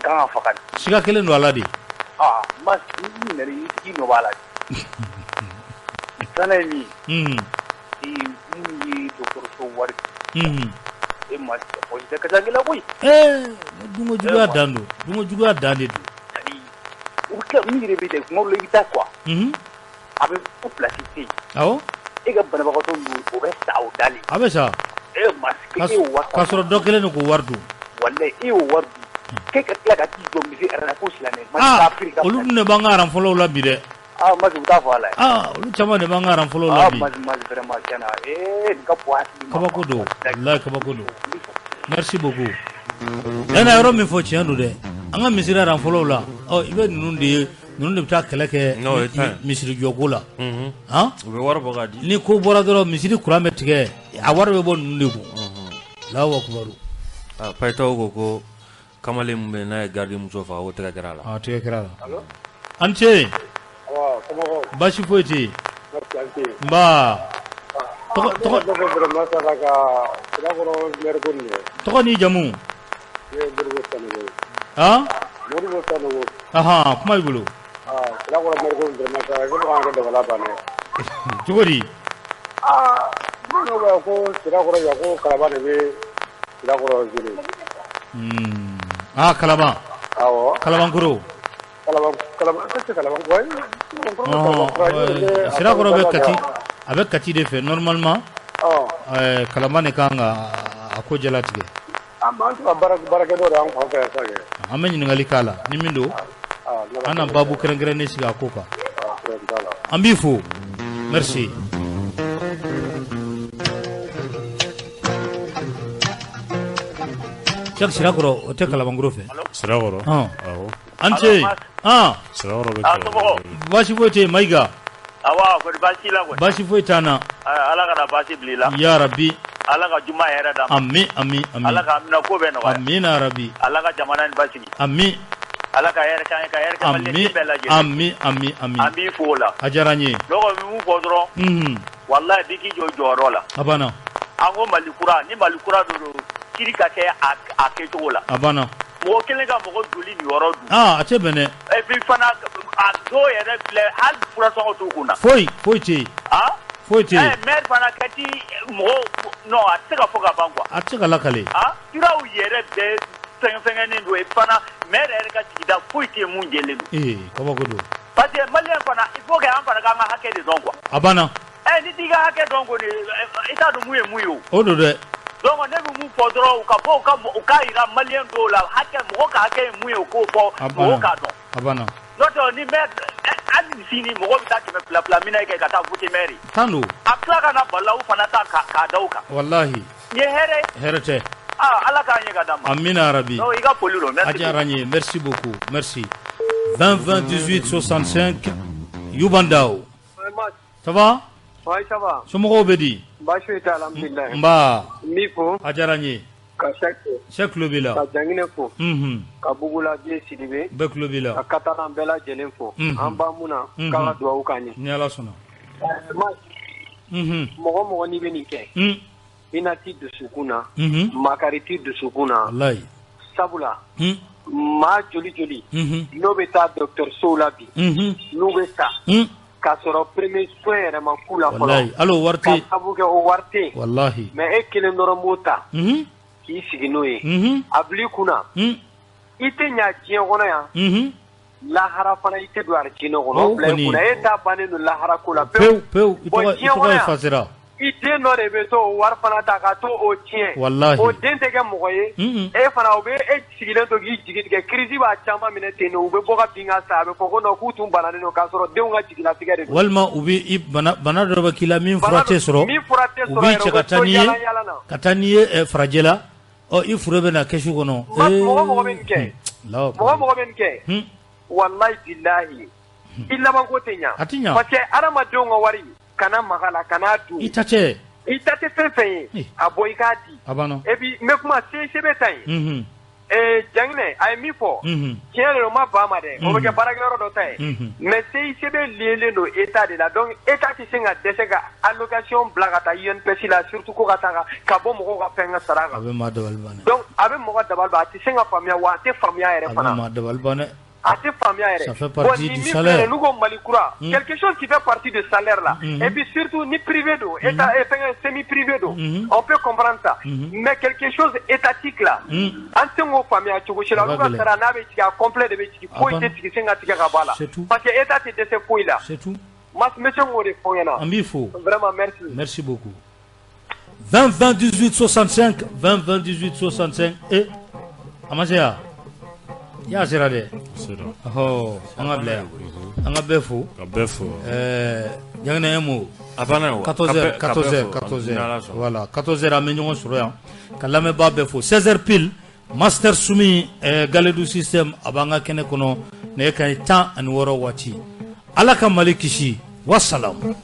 [SPEAKER 4] kan ka faga de.
[SPEAKER 1] Siga kelen don a la de.
[SPEAKER 4] Aa, Masi, ni maire i nɔ b'a la de. Filanan ye min ye. Minnu ye dɔgɔtɔrɔso wari. E Masi, o tɛ kasange la koyi.
[SPEAKER 1] Dunko juguya dan don. Dunko juguya dan de don.
[SPEAKER 4] U bɛ tila min yɛrɛ bɛ taa kuma dɔ la, i bɛ taa quoi. A bɛ ko place tɛ yen.
[SPEAKER 1] Awɔ.
[SPEAKER 4] E ka banabagatɔ ninnu, o bɛ sa o dalen.
[SPEAKER 1] A bɛ sa.
[SPEAKER 4] E Masi, e y'o wari.
[SPEAKER 1] K'a sɔrɔ dɔ kɛlen don k'o wari dun.
[SPEAKER 4] Walayi, e y'o wari dun. K'e ka tila ka t'i jɔ misiri yɛrɛ la ko silamɛ. Masi,
[SPEAKER 1] olu dun de b'an ka rang fɔlɔw la bi dɛ.
[SPEAKER 4] Ah, Masi, u t'a fɔ a la.
[SPEAKER 1] Ah, olu caman de b'an ka rang fɔlɔw la bi.
[SPEAKER 4] Ah, Masi, vraiment tiɲɛ na, nin ka bon hakili ma.
[SPEAKER 1] Kabako don, walayi kabako don. Merci beaucoup. Ɛna yɔrɔ min fɔ tiɲɛ don dɛ. An ka misiri rang fɔlɔw la, ɔ i bɛ ninnu de ye. Ninnu de bɛ taa kɛlɛ kɛ misiri jɔko la.
[SPEAKER 3] U bɛ wari bɔ k'a di.
[SPEAKER 1] Ni ko bɔra dɔrɔn misiri kuran bɛ tigɛ, a wari bɛ bɔ ninnu de kun. Alahu akibaru.
[SPEAKER 3] Payitaw ko kamalen min bɛ yen n'a ye garidi muso faga, o tɛgɛ kɛra a la.
[SPEAKER 1] A tɛgɛ kɛra a la. A ni ce. Baasi foyi tɛ yen. Nba. Tɔgɔ ni jamu? Han? Ahan, kuma b'i bolo. Cogo di? Ah, Kalaban. Kalabankoro. Sirakɔrɔ bɛ Kati, a bɛ Kati de fɛ normalement. Kalaban de kan ka a ko jalatigɛ.
[SPEAKER 4] An
[SPEAKER 1] bɛ ɲininkali k'a la ni min don, an na baabu kɛrɛnkɛrɛnnen sigi a ko kan. An b'i fo, merci. Cheikh Sirakɔrɔ, o tɛ Kalabankɔrɔ fɛ?
[SPEAKER 2] Sirakɔrɔ.
[SPEAKER 1] Ɔn.
[SPEAKER 2] Awɔ.
[SPEAKER 1] An ce. Ɔn.
[SPEAKER 2] Sirakɔrɔ bɛ
[SPEAKER 5] Ah, somɔgɔw?
[SPEAKER 1] Baasi foyi tɛ yen, Mayiga.
[SPEAKER 5] Awa, kɔri baasi t'i la kɔni?
[SPEAKER 1] Baasi foyi t'an na.
[SPEAKER 5] Ala kana baasi bila i la.
[SPEAKER 1] Ya rabi.
[SPEAKER 5] Ala ka juma hɛrɛ d'an ma.
[SPEAKER 1] Ami ami ami.
[SPEAKER 5] Ala ka amina ko bɛɛ nɔgɔya.
[SPEAKER 1] Amina rabi.
[SPEAKER 5] Ala ka jamana in basigi.
[SPEAKER 1] Ami.
[SPEAKER 5] Ala ka hɛrɛ k'an ye, ka hɛrɛ kɛ
[SPEAKER 1] Ami
[SPEAKER 5] maliyɛn bɛɛ lajɛlen.
[SPEAKER 1] ami ami ami.
[SPEAKER 5] An b'i fo o la.
[SPEAKER 1] A diyara n ye.
[SPEAKER 5] Ne kɔni bɛ mun fɔ dɔrɔn, walahi bɛɛ k'i jɔ i jɔyɔrɔ la.
[SPEAKER 1] A banna.
[SPEAKER 5] An ko Mali kura, ni Mali kura de don, kiri ka kɛ a kɛcogo la.
[SPEAKER 1] A banna.
[SPEAKER 5] Mɔgɔ kelen ka mɔgɔ joli niyɔrɔ dun.
[SPEAKER 1] Aa, a tɛ bɛn dɛ.
[SPEAKER 5] Et puis fana, a dɔw yɛrɛ filɛ, hali furasɔngɔ t'u kun na.
[SPEAKER 1] Foyi foyi tɛ yen.
[SPEAKER 5] Ah?
[SPEAKER 1] Foyi tɛ yen.
[SPEAKER 5] Eh, maire fana ka ti mɔgɔw, non, a tɛ se ka fɔ ka ban quoi.
[SPEAKER 1] A tɛ se ka lakale.
[SPEAKER 5] Ah, siraw yɛrɛ bɛɛ fɛngɛnen don, et fana maire yɛrɛ ka sigida foyi tɛ yen mun jɛlen don.
[SPEAKER 1] Ee, kabako don.
[SPEAKER 5] Parce que malien fana, il faut que an fana k'an ka hakɛ de dɔn quoi.
[SPEAKER 1] A banna.
[SPEAKER 5] Eh, ni t'i ka hakɛ dɔn kɔni, i t'a dɔn mun ye mun ye o.
[SPEAKER 1] O don dɛ.
[SPEAKER 5] Donc ne bɛ mun fɔ dɔrɔn, u ka bɔ u k'a jira malien dɔw la, hakɛ, mɔgɔ ka hakɛ ye mun ye, u k'o fɔ
[SPEAKER 1] A
[SPEAKER 5] mɔgɔw
[SPEAKER 1] banna.
[SPEAKER 5] k'a dɔn.
[SPEAKER 1] A banna.
[SPEAKER 5] N'o tɛ ni maire, hali sini mɔgɔ bɛ taa 200 200 minɛ kɛ ka taa voter maire ye.
[SPEAKER 1] Tan don.
[SPEAKER 5] A tila ka na balawu fana ta k'a da o kan.
[SPEAKER 1] Walahi.
[SPEAKER 5] Nin ye hɛrɛ ye?
[SPEAKER 1] Hɛrɛ tɛ.
[SPEAKER 5] Ah, Ala k'an ɲɛ ka d'an ma.
[SPEAKER 1] Amina rabi.
[SPEAKER 5] Donc i ka foli don, merci
[SPEAKER 1] A diyara n ye, merci beaucoup, merci. 20 20 18 65 Yubandaw. Ça va?
[SPEAKER 6] Oui, ça va.
[SPEAKER 1] Somɔgɔw bɛ di?
[SPEAKER 6] Baasi foyi tɛ, alhamdulilayi.
[SPEAKER 1] Nba.
[SPEAKER 6] N b'i fo.
[SPEAKER 1] A diyara n ye.
[SPEAKER 6] Ka Sɛki fo.
[SPEAKER 1] Sɛki tulo b'i la.
[SPEAKER 6] Ka Janginɛ fo.
[SPEAKER 1] Unhun.
[SPEAKER 6] Ka Bugula Biye Sidibe.
[SPEAKER 1] Bɛɛ tulo b'i la.
[SPEAKER 6] Ka Kataran bɛɛ lajɛlen fo.
[SPEAKER 1] Unhun.
[SPEAKER 6] An ba mun na.
[SPEAKER 1] Unhun.
[SPEAKER 6] K'a ka dugawu k'an ye.
[SPEAKER 1] Ni Ala sɔnna. Unhun.
[SPEAKER 6] Mɔgɔ mɔgɔ n'i bɛ nin kɛ.
[SPEAKER 1] Un.
[SPEAKER 6] Hinɛ t'i dusukun na.
[SPEAKER 1] Unhun.
[SPEAKER 6] Makari t'i dusukun na.
[SPEAKER 1] Walayi.
[SPEAKER 6] Sabula.
[SPEAKER 1] Un.
[SPEAKER 6] Maa joli joli.
[SPEAKER 1] Unhun.
[SPEAKER 6] N'o bɛ taa dɔgɔtɔrɔsow la bi.
[SPEAKER 1] Unhun.
[SPEAKER 6] N'u bɛ sa.
[SPEAKER 1] Un.
[SPEAKER 6] K'a sɔrɔ premier soin yɛrɛ ma k'u la fɔlɔ.
[SPEAKER 1] Walayi, hali o wari tɛ yen.
[SPEAKER 6] Ka sabu kɛ o wari tɛ yen.
[SPEAKER 1] Walahi.
[SPEAKER 6] Mais e kelen dɔrɔn b'o ta.
[SPEAKER 1] Unhun.
[SPEAKER 6] K'i sigi n'o ye.
[SPEAKER 1] Unhun.
[SPEAKER 6] A bil'i kunna.
[SPEAKER 1] Un.
[SPEAKER 6] I tɛ ɲa diɲɛ kɔnɔ yan.
[SPEAKER 1] Unhun.
[SPEAKER 6] Lahara fana i tɛ don arijinɛ kɔnɔ.
[SPEAKER 1] O
[SPEAKER 6] O bila i
[SPEAKER 1] kɔni.
[SPEAKER 6] kunna e ta bannen don lahara ko la
[SPEAKER 1] Pewu pewu, i
[SPEAKER 6] Bon,
[SPEAKER 1] tɔgɔ i
[SPEAKER 6] diɲɛ
[SPEAKER 1] tɔgɔ
[SPEAKER 6] kɔnɔ yan,
[SPEAKER 1] efacera.
[SPEAKER 6] I den dɔ de bɛ to o wari fana ta ka to o tiɲɛ.
[SPEAKER 1] Walahi.
[SPEAKER 6] O den tɛ kɛ mɔgɔ ye.
[SPEAKER 1] Un.
[SPEAKER 6] E fana o bɛ e sigilen to k'i jigi tigɛ crise b'a caman minɛ ten u bɛ bɔ ka bin ka sa a bɛ fɔ ko non k'u tun bananen don k'a sɔrɔ denw ka jigilatigɛ de don.
[SPEAKER 1] Walima u bɛ i bana bana dɔ bɛ k'i la min fura tɛ sɔrɔ.
[SPEAKER 6] Min fura tɛ
[SPEAKER 1] U
[SPEAKER 6] sɔrɔ
[SPEAKER 1] b'i
[SPEAKER 6] yɛrɛ,
[SPEAKER 1] cɛ
[SPEAKER 6] u
[SPEAKER 1] ka
[SPEAKER 6] bɛ
[SPEAKER 1] taa
[SPEAKER 6] to
[SPEAKER 1] n'i ye
[SPEAKER 6] yaala yaala na.
[SPEAKER 1] ka taa n'i ye farajɛla. Ɔ, i fure bɛ na kɛsu kɔnɔ.
[SPEAKER 6] Mɔgɔ mɔgɔ bɛ nin kɛ.
[SPEAKER 1] Allahu
[SPEAKER 6] Mɔgɔ
[SPEAKER 1] akbar.
[SPEAKER 6] mɔgɔ bɛ nin kɛ.
[SPEAKER 1] Un.
[SPEAKER 6] Walahi bilahi. I labanko tɛ ɲa.
[SPEAKER 1] A tɛ ɲa.
[SPEAKER 6] Parce que hadamadenw ka wari kana maga la kana dun.
[SPEAKER 1] I ta tɛ.
[SPEAKER 6] I ta tɛ fɛn fɛn ye. A bɔ i k'a di.
[SPEAKER 1] A banna.
[SPEAKER 6] Et puis n bɛ kuma CICB ta in.
[SPEAKER 1] Unhun.
[SPEAKER 6] Janginɛ a ye min fɔ.
[SPEAKER 1] Unhun.
[SPEAKER 6] Tiɲɛ de don n ma ban a ma dɛ. O bɛ kɛ
[SPEAKER 1] Unhun.
[SPEAKER 6] baarakɛyɔrɔ dɔ ta ye.
[SPEAKER 1] Unhun.
[SPEAKER 6] Mais CICB liélen don État de la donc État tɛ se ka dɛsɛ ka allocation bila ka taa INPS la surtout ko ka taa ka bɔ mɔgɔw ka fɛn ka sara
[SPEAKER 1] A
[SPEAKER 6] kan.
[SPEAKER 1] bɛ maa dabali ban dɛ.
[SPEAKER 6] Donc a bɛ mɔgɔ dabali ban a tɛ se ka faamuya wa a tɛ faamuya yɛrɛ
[SPEAKER 1] A bɛ
[SPEAKER 6] fana.
[SPEAKER 1] maa dabali ban dɛ.
[SPEAKER 6] A tɛ faamuya yɛrɛ.
[SPEAKER 1] Ça fait
[SPEAKER 6] Bon,
[SPEAKER 1] partie
[SPEAKER 6] ni
[SPEAKER 1] du
[SPEAKER 6] min
[SPEAKER 1] salaire.
[SPEAKER 6] filɛ nin ye, n'u ko Mali kura, quelque chose qui fait partie du salaire là. Et puis surtout ni privé don, état fɛngɛ semi privé don. On peut comprendre ça. Mais quelque chose étatique là. An tɛ k'o faamuya cogo si la.
[SPEAKER 1] A ka
[SPEAKER 6] Olu ka
[SPEAKER 1] gɛlɛn.
[SPEAKER 6] sara n'a bɛ jigin a complet de bɛ jigin.
[SPEAKER 1] A
[SPEAKER 6] Foyi
[SPEAKER 1] banna.
[SPEAKER 6] tɛ jigin sen ka tigɛ ka bɔ a la.
[SPEAKER 1] C'est tout.
[SPEAKER 6] Parce que état tɛ dɛsɛ foyi la.
[SPEAKER 1] C'est tout.
[SPEAKER 6] Mas n bɛ se k'o de fɔ ɲɛna.
[SPEAKER 1] An b'i fo.
[SPEAKER 6] Vraiment merci.
[SPEAKER 1] Merci beaucoup. 20 20 18 65 20 20 18 65 et a ma se yan i y'a sera dɛ.
[SPEAKER 2] Sera.
[SPEAKER 1] Ɔhɔ, an ka bila yan. An ka bɛɛ fo.
[SPEAKER 2] Ka bɛɛ fo.
[SPEAKER 1] Janginɛ un mot.
[SPEAKER 3] A banna wa?
[SPEAKER 1] 14 heures,
[SPEAKER 3] Ka bɛɛ
[SPEAKER 1] 14 heures,
[SPEAKER 3] fo.
[SPEAKER 1] 14
[SPEAKER 3] Ni Ala
[SPEAKER 1] heures.
[SPEAKER 3] sɔnna.
[SPEAKER 1] Voilà, 14 heures an bɛ ɲɔgɔn sɔrɔ yan. Ka lamɛnbaa bɛɛ fo. 16 heures pile, Master Sumi Galedu système a b'an ka kɛnɛ kɔnɔ nɛgɛ kanɲɛ 16 waati. Ala ka Mali kisi. Wasalamu.